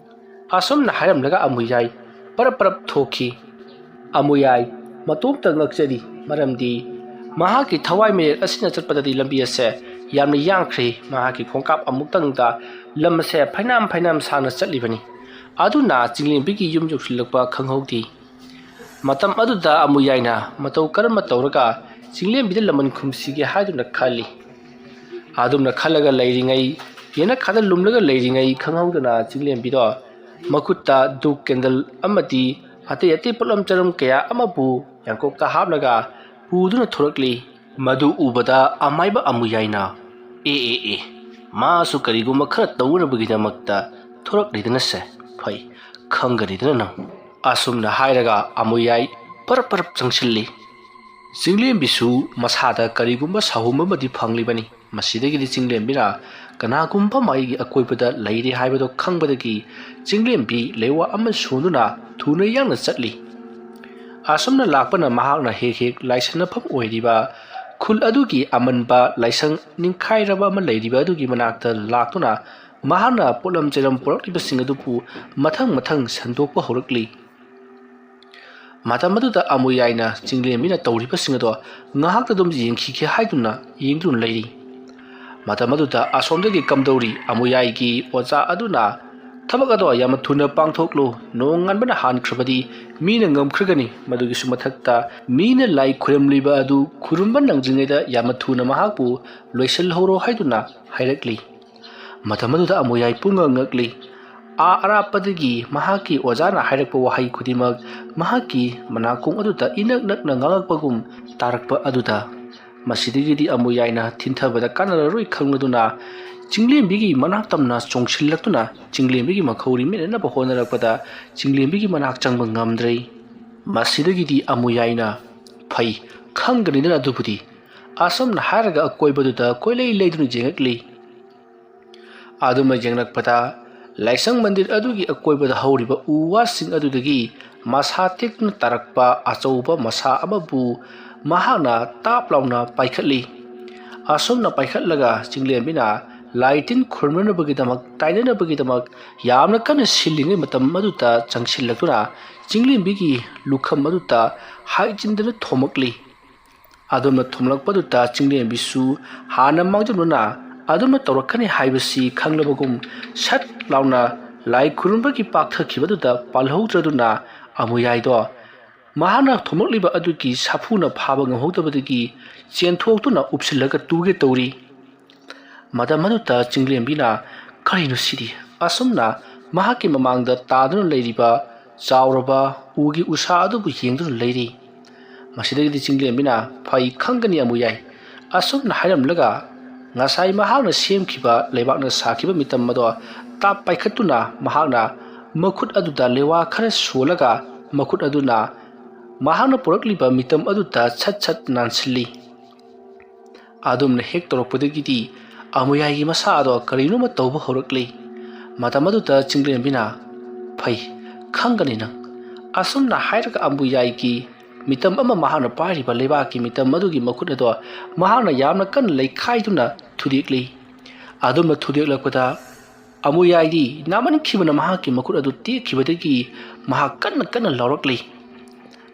ꯑꯁꯨꯝꯅ ꯍꯥꯏꯔꯝꯂꯒ ꯑꯃꯨꯌꯥꯏ ꯄꯔꯞ ꯄꯔꯞ ꯊꯣꯛꯈꯤ꯫ ꯑꯃꯨꯌꯥꯏ ꯃꯇꯣꯝꯇ ꯉꯛꯆꯔꯤ, ꯃꯔꯝꯗꯤ ꯃꯍꯥꯛꯀꯤ ꯊꯋꯥꯏ ꯃꯤꯔꯦꯜ ꯑꯁꯤꯅ ꯆꯠꯄꯗꯗꯤ ꯂꯝꯕꯤ ꯑꯁꯦ ꯌꯥꯝꯅ ꯌꯥꯡꯈ꯭ꯔꯦ꯫ ꯃꯍꯥꯛꯀꯤ ꯈꯣꯡꯀꯥꯞ ꯑꯃꯨꯛꯇꯪꯗ ꯂꯝ ꯑꯁꯦ ꯐꯩꯅꯥꯝ ꯐꯩꯅꯥꯝ ꯁꯥꯡꯅ ꯆꯠꯂꯤꯕꯅꯤ꯫ ꯑꯗꯨꯅ ꯆꯤꯡꯂꯦꯝꯕꯤꯒꯤ ꯌꯨꯝ ꯌꯧꯁꯤꯜꯂꯛꯄ ꯈꯪꯍꯧꯗꯦ꯫ ꯃꯇꯝ ꯑꯗꯨꯗ ꯑꯃꯨꯌꯥꯏꯅ ꯃꯇꯧ ꯀꯔꯝꯅ ꯇꯧꯔꯒ ꯆꯤꯡꯂꯦꯝꯕꯤꯗ ꯂꯃꯟ ꯈꯨꯝꯁꯤꯒꯦ ꯍꯥꯏꯗꯨꯅ ꯈꯜꯂꯤ꯫ ꯑꯗꯨꯝꯅ ꯈꯜꯂꯒ ꯂꯩꯔꯤꯉꯩ, ꯌꯦꯅꯈꯥꯗ ꯂꯨꯝꯂꯒ ꯂꯩꯔꯤꯉꯩ ꯈꯪꯍꯧꯗꯅ ꯆꯤꯡꯂꯦꯝꯕꯤꯗꯣ ꯃꯈꯨꯠꯇ ꯙꯨꯞ ꯀꯦꯟꯗꯜ ꯑꯃꯗꯤ ꯑꯇꯩ ꯑꯇꯩ ꯄꯣꯠꯂꯝ ꯆꯔꯝ ꯀꯌꯥ ꯑꯃꯕꯨ ꯌꯥꯡꯀꯣꯛꯇ ꯍꯥꯞꯂꯒ ꯄꯨꯗꯨꯅ ꯊꯣꯔꯛꯂꯤ꯫ ꯃꯗꯨ ꯎꯕꯗ ꯑꯃꯥꯏꯕ ꯑꯃꯨꯌꯥꯏꯅ, "ꯑꯦ, ꯑꯦ, ꯑꯦ, ꯃꯥꯁꯨ ꯀꯔꯤꯒꯨꯝꯕ ꯈꯔ ꯇꯧꯅꯕꯒꯤꯗꯃꯛꯇ ꯊꯣꯔꯛꯂꯤꯗꯅꯁꯦ, ꯐꯩ, ꯈꯪꯒꯅꯤꯗꯅ ꯅꯪ꯫" ꯑꯁꯨꯝꯅ ꯍꯥꯏꯔꯒ ꯑꯃꯨꯌꯥꯏ ꯄꯔꯞ ꯄꯔꯞ ꯆꯪꯁꯤꯜꯂꯤ꯫ ꯆꯤꯡꯂꯦꯝꯕꯤꯁꯨ ꯃꯁꯥꯗ ꯀꯔꯤꯒꯨꯝꯕ ꯁꯥꯍꯨꯝ ꯑꯃꯗꯤ ꯐꯪꯂꯤꯕꯅꯤ꯫ ꯃꯁꯤꯗꯒꯤꯗꯤ ꯆꯤꯡꯂꯦꯝꯕꯤꯅ ꯀꯅꯥꯒꯨꯝꯕ ꯑꯃ ꯑꯩꯒꯤ ꯑꯀꯣꯏꯕꯗ ꯂꯩꯔꯦ ꯍꯥꯏꯕꯗꯨ ꯈꯪꯕꯗꯒꯤ ꯆꯤꯡꯂꯦꯝꯕꯤ ꯂꯩꯋꯥ ꯑꯃ ꯁꯣꯟꯗꯨꯅ ꯊꯨꯅ ꯌꯥꯡꯅ ꯆꯠꯂꯤ꯫ ꯑꯁꯨꯝꯅ ꯂꯥꯛꯄꯅ ꯃꯍꯥꯛꯅ ꯍꯦꯛ ꯍꯦꯛ ꯂꯥꯏꯁꯟꯅꯐꯝ ꯑꯣꯏꯔꯤꯕ ꯈꯨꯜ ꯑꯗꯨꯒꯤ ꯑꯃꯟꯕ ꯂꯥꯏꯁꯪ ꯅꯤꯡꯈꯥꯏꯔꯕ ꯑꯃ ꯂꯩꯔꯤꯕ ꯑꯗꯨꯒꯤ ꯃꯅꯥꯛꯇ ꯂꯥꯛꯇꯨꯅ ꯃꯍꯥꯛꯅ ꯄꯣꯠꯂꯝ ꯆꯩꯔꯝ ꯄꯨꯔꯛꯂꯤꯕꯁꯤꯡ ꯑꯗꯨꯕꯨ ꯃꯊꯪ ꯃꯊꯪ ꯁꯟꯗꯣꯛꯄ ꯍꯧꯔꯛꯂꯤ꯫ ꯃꯇꯝ ꯑꯗꯨꯗ ꯑꯃꯨꯌꯥꯏꯅ ꯆꯤꯡꯂꯦꯝꯕꯤꯅ ꯇꯧꯔꯤꯕꯁꯤꯡ ꯑꯗꯣ ꯉꯥꯏꯍꯥꯛꯇ ꯑꯗꯨꯝ ꯌꯦꯡꯈꯤꯒꯦ ꯍꯥꯏꯗꯨꯅ ꯌꯦꯡꯗꯨꯅ ꯂꯩꯔꯤ꯫ ꯃꯇꯝ ꯑꯗꯨꯗ ꯑꯁꯣꯝꯗꯒꯤ ꯀꯝꯗꯧꯔꯤ ꯑꯃꯨꯌꯥꯏꯒꯤ ꯑꯣꯖꯥ ꯑꯗꯨꯅ, "ꯊꯕꯛ ꯑꯗꯣ ꯌꯥꯝꯅ ꯊꯨꯅ ꯄꯥꯡꯊꯣꯛꯂꯨ, ꯅꯣꯡ ꯉꯥꯟꯕꯅ ꯍꯥꯟꯈ꯭ꯔꯕꯗꯤ ꯃꯤꯅ ꯉꯝꯈ꯭ꯔꯒꯅꯤ꯫ ꯃꯗꯨꯒꯤꯁꯨ ꯃꯊꯛꯇ ꯃꯤꯅ ꯂꯥꯏ ꯈꯨꯔꯨꯝꯂꯤꯕ ꯑꯗꯨ ꯈꯨꯔꯨꯝꯕ ꯅꯪꯗ꯭ꯔꯤꯉꯩꯗ ꯌꯥꯝꯅ ꯊꯨꯅ ꯃꯍꯥꯛꯄꯨ ꯂꯣꯏꯁꯤꯜꯍꯧꯔꯣ" ꯍꯥꯏꯗꯨꯅ ꯍꯥꯏꯔꯛꯂꯤ꯫ ꯃꯇꯝ ꯑꯗꯨꯗ ꯑꯃꯨꯌꯥꯏ ꯄꯨꯡꯉꯛ ꯉꯛꯂꯤ꯫ ꯑꯥ ꯑꯔꯥꯞꯄꯗꯒꯤ ꯃꯍꯥꯛꯀꯤ ꯑꯣꯖꯥꯅ ꯍꯥꯏꯔꯛꯄ ꯋꯥꯍꯩ ꯈꯨꯗꯤꯡꯃꯛ ꯃꯍꯥꯛꯀꯤ ꯃꯅꯥꯀꯣꯡ ꯑꯗꯨꯗ ꯏꯅꯛ ꯅꯛꯅ ꯉꯥꯡꯂꯛꯄꯒꯨꯝ ꯇꯥꯔꯛꯄ ꯑꯗꯨꯗ꯫ ꯃꯁꯤꯗꯒꯤꯗꯤ ꯑꯃꯨꯌꯥꯏꯅ ꯊꯤꯟꯊꯕꯗ ꯀꯥꯟꯅꯔꯔꯣꯏ ꯈꯪꯂꯗꯨꯅ ꯆꯤꯡꯂꯦꯝꯕꯤꯒꯤ ꯃꯅꯥꯛ ꯇꯝꯅ ꯆꯣꯡꯁꯤꯜꯂꯛꯇꯨꯅ ꯆꯤꯡꯂꯦꯝꯕꯤꯒꯤ ꯃꯈꯧꯔꯤ ꯃꯦꯠꯅꯅꯕ ꯍꯣꯠꯅꯔꯛꯄꯗ ꯆꯤꯡꯂꯦꯝꯕꯤꯒꯤ ꯃꯅꯥꯛ ꯆꯪꯕ ꯉꯝꯗ꯭ꯔꯦ꯫ ꯃꯁꯤꯗꯒꯤꯗꯤ ꯑꯃꯨꯌꯥꯏꯅ, "ꯐꯩ, ꯈꯪꯒꯅꯤꯗꯅ ꯑꯗꯨꯕꯨꯗꯤ"꯫ ꯑꯁꯨꯝꯅ ꯍꯥꯏꯔꯒ ꯑꯀꯣꯏꯕꯗꯨꯗ ꯀꯣꯏꯂꯩ ꯂꯩꯗꯨꯅ ꯌꯦꯡꯉꯛꯂꯤ꯫ ꯑꯗꯨꯃ ꯌꯦꯡꯂꯛꯄꯗ ꯂꯥꯏꯁꯪ ꯃꯟꯗꯤꯔ ꯑꯗꯨꯒꯤ ꯑꯀꯣꯏꯕꯗ ꯍꯧꯔꯤꯕ ꯎ ꯋꯥꯁꯤꯡ ꯑꯗꯨꯗꯒꯤ ꯃꯁꯥ ꯇꯦꯛꯇꯨꯅ ꯇꯥꯔꯛꯄ ꯑꯆꯧꯕ ꯃꯁꯥ ꯑꯃꯕꯨ ꯃꯍꯥꯛꯅ ꯇꯥꯞ ꯂꯥꯎꯅ ꯄꯥꯏꯈꯠꯂꯤ꯫ ꯑꯁꯨꯝꯅ ꯄꯥꯏꯈꯠꯂꯒ ꯆꯤꯡꯂꯦꯝꯕꯤꯅ ꯂꯥꯏ ꯇꯤꯟ ꯈꯨꯔꯨꯝꯅꯅꯕꯒꯤꯗꯃꯛ, ꯇꯥꯏꯅꯅꯕꯒꯤꯗꯃꯛ ꯌꯥꯝꯅ ꯀꯟꯅ ꯁꯤꯜꯂꯤꯉꯩ ꯃꯇꯝ ꯑꯗꯨꯗ ꯆꯪꯁꯤꯜꯂꯛꯇꯨꯅ ꯆꯤꯡꯂꯦꯝꯕꯤꯒꯤ ꯂꯨꯈꯝ ꯑꯗꯨꯗ ꯍꯥꯏꯖꯤꯟꯗꯨꯅ ꯊꯣꯝꯃꯛꯂꯤ꯫ ꯑꯗꯨꯝꯅ ꯊꯣꯝꯂꯛꯄꯗꯨꯗ ꯆꯤꯡꯂꯦꯝꯕꯤꯁꯨ ꯍꯥꯟꯅ ꯃꯥꯡꯖꯧꯅꯅ ꯑꯗꯨꯝꯅ ꯇꯧꯔꯛꯀꯅꯤ ꯍꯥꯏꯕꯁꯤ ꯈꯪꯂꯕꯒꯨꯝ ꯁꯠ ꯂꯥꯎꯅ ꯂꯥꯏ ꯈꯨꯔꯨꯝꯕꯒꯤ ꯄꯥꯛꯊꯈꯤꯕꯗꯨꯗ ꯄꯥꯜꯍꯧꯗ꯭ꯔꯗꯨꯅ ꯑꯃꯨꯌꯥꯏꯗꯣ ꯃꯍꯥꯛꯅ ꯊꯣꯝꯂꯛꯂꯤꯕ ꯑꯗꯨꯒꯤ ꯁꯥꯐꯨꯅ ꯐꯥꯕ ꯉꯝꯍꯧꯗꯕꯗꯒꯤ ꯆꯦꯟꯊꯣꯛꯇꯨꯅ ꯎꯞꯁꯤꯜꯂꯒ ꯇꯨꯒꯦ ꯇꯧꯔꯤ꯫ ꯃꯇꯝ ꯑꯗꯨꯗ ꯆꯤꯡꯂꯦꯝꯕꯤꯅ, "ꯀꯔꯤꯅꯣ ꯁꯤꯗꯤ?" ꯑꯁꯨꯝꯅ ꯃꯍꯥꯛꯀꯤ ꯃꯃꯥꯡꯗ ꯇꯥꯗꯨꯅ ꯂꯩꯔꯤꯕ ꯆꯥꯎꯔꯕ ꯎꯒꯤ ꯎꯁꯥ ꯑꯗꯨꯕꯨ ꯌꯦꯡꯗꯨꯅ ꯂꯩꯔꯤ꯫ ꯃꯁꯤꯗꯒꯤꯗꯤ ꯆꯤꯡꯂꯦꯝꯕꯤꯅ, "ꯐꯩ, ꯈꯪꯒꯅꯤ ꯑꯃꯨꯌꯥꯏ" ꯑꯁꯨꯝꯅ ꯍꯥꯏꯔꯝꯂꯒ ꯉꯁꯥꯏ ꯃꯍꯥꯛꯅ ꯁꯦꯝꯈꯤꯕ ꯂꯩꯕꯥꯛꯅ ꯁꯥꯈꯤꯕ ꯃꯤꯇꯝ ꯑꯗꯣ ꯇꯥꯞ ꯄꯥꯏꯈꯠꯇꯨꯅ ꯃꯍꯥꯛꯅ ꯃꯈꯨꯠ ꯑꯗꯨꯗ ꯂꯦꯋꯥ ꯈꯔ ꯁꯣꯜꯂꯒ ꯃꯈꯨꯠ ꯑꯗꯨꯅ ꯃꯍꯥꯛꯅ ꯄꯨꯔꯛꯂꯤꯕ ꯃꯤꯇꯝ ꯑꯗꯨꯗ ꯁꯠ ꯁꯠ ꯅꯥꯟꯁꯤꯜꯂꯤ꯫ ꯑꯗꯨꯝꯅ ꯍꯦꯛ ꯇꯧꯔꯛꯄꯗꯒꯤꯗꯤ ꯑꯃꯨꯌꯥꯏꯒꯤ ꯃꯁꯥ ꯑꯗꯣ ꯀꯔꯤꯅꯣꯃ ꯇꯧꯕ ꯍꯧꯔꯛꯂꯤ꯫ ꯃꯇꯝ ꯑꯗꯨꯗ ꯆꯤꯡꯂꯦꯝꯕꯤꯅ, "ꯐꯩ, ꯈꯪꯒꯅꯤ ꯅꯪ"꯫ ꯑꯁꯨꯝꯅ ꯍꯥꯏꯔꯒ ꯑꯃꯨꯌꯥꯏꯒꯤ ꯃꯤꯇꯝ ꯑꯃ, ꯃꯍꯥꯛꯅ ꯄꯥꯏꯔꯤꯕ ꯂꯩꯕꯥꯛꯀꯤ ꯃꯤꯇꯝ ꯑꯗꯨꯒꯤ ꯃꯈꯨꯠ ꯑꯗꯣ ꯃꯍꯥꯛꯅ ꯌꯥꯝꯅ ꯀꯟꯅ ꯂꯩꯈꯥꯏꯗꯨꯅ ꯊꯨꯗꯦꯛꯂꯤ꯫ ꯑꯗꯨꯝꯅ ꯊꯨꯗꯦꯛꯂꯛꯄꯗ ꯑꯃꯨꯌꯥꯏꯗꯤ ꯅꯥꯃꯟꯈꯤꯕꯅ ꯃꯍꯥꯛꯀꯤ ꯃꯈꯨꯠ ꯑꯗꯨ ꯇꯦꯛꯈꯤꯕꯗꯒꯤ ꯃꯍꯥꯛ ꯀꯟꯅ ꯀꯟꯅ ꯂꯥꯎꯔꯛꯂꯤ꯫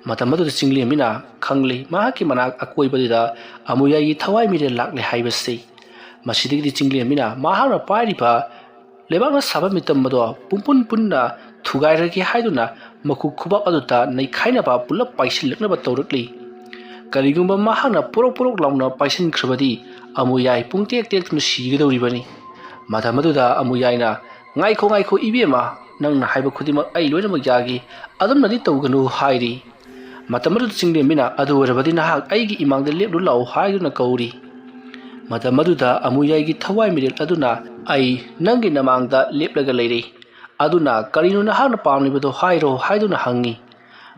ꯃꯇꯝ ꯑꯗꯨꯗ ꯆꯤꯡꯂꯦꯝꯕꯤꯅ ꯈꯪꯂꯤ, ꯃꯍꯥꯛꯀꯤ ꯃꯅꯥꯛ ꯑꯀꯣꯏꯕꯗꯨꯗ ꯑꯃꯨꯌꯥꯏꯒꯤ ꯊꯋꯥꯏ ꯃꯤꯔꯦꯜ ꯂꯥꯛꯂꯦ ꯍꯥꯏꯕꯁꯤ꯫ ꯃꯁꯤꯗꯒꯤꯗꯤ ꯆꯤꯡꯂꯦꯝꯕꯤꯅ ꯃꯍꯥꯛꯅ ꯄꯥꯏꯔꯤꯕ ꯂꯩꯕꯥꯛꯅ ꯁꯥꯕ ꯃꯤꯇꯝ ꯑꯗꯣ ꯄꯨꯝꯄꯨꯟ ꯄꯨꯟꯅ ꯊꯨꯒꯥꯏꯔꯒꯦ ꯍꯥꯏꯗꯨꯅ ꯃꯈꯨꯠ ꯈꯨꯕꯥꯛ ꯑꯗꯨꯗ ꯅꯩꯈꯥꯏꯅꯕ ꯄꯨꯂꯞ ꯄꯥꯏꯁꯤꯜꯂꯛꯅꯕ ꯇꯧꯔꯛꯂꯤ꯫ ꯀꯔꯤꯒꯨꯝꯕ ꯃꯍꯥꯛꯅ ꯄꯣꯔꯣꯛ ꯄꯣꯔꯣꯛ ꯂꯥꯎꯅ ꯄꯥꯏꯁꯤꯟꯈ꯭ꯔꯕꯗꯤ ꯑꯃꯨꯌꯥꯏ ꯄꯨꯡꯇꯦꯛ ꯇꯦꯛꯇꯨꯅ ꯁꯤꯒꯗꯧꯔꯤꯕꯅꯤ꯫ ꯃꯇꯝ ꯑꯗꯨꯗ ꯑꯃꯨꯌꯥꯏꯅ, "ꯉꯥꯏꯈꯣ, ꯉꯥꯏꯈꯣ ꯏꯕꯦꯝꯃ, ꯅꯪꯅ ꯍꯥꯏꯕ ꯈꯨꯗꯤꯡꯃꯛ ꯑꯩ ꯂꯣꯏꯅꯃꯛ ꯌꯥꯒꯦ, ꯑꯗꯨꯝꯅꯗꯤ ꯇꯧꯒꯅꯨ" ꯍꯥꯏꯔꯤ꯫ ꯃꯇꯝ ꯑꯗꯨꯗ ꯆꯤꯡꯂꯦꯝꯕꯤꯅ, "ꯑꯗꯨ ꯑꯣꯏꯔꯕꯗꯤ ꯅꯍꯥꯛ ꯑꯩꯒꯤ ꯏꯃꯥꯡꯗ ꯂꯦꯞꯂꯨ ꯂꯥꯛꯎ" ꯍꯥꯏꯗꯨꯅ ꯀꯧꯔꯤ꯫ ꯃꯇꯝ ꯑꯗꯨꯗ ꯑꯃꯨꯌꯥꯏꯒꯤ ꯊꯋꯥꯏ ꯃꯤꯔꯦꯜ ꯑꯗꯨꯅ, "ꯑꯩ ꯅꯪꯒꯤ ꯅꯃꯥꯡꯗ ꯂꯦꯞꯂꯒ ꯂꯩꯔꯦ, ꯑꯗꯨꯅ ꯀꯔꯤꯅꯣ ꯅꯍꯥꯛꯅ ꯄꯥꯝꯂꯤꯕꯗꯣ ꯍꯥꯏꯔꯣ" ꯍꯥꯏꯗꯨꯅ ꯍꯪꯉꯤ꯫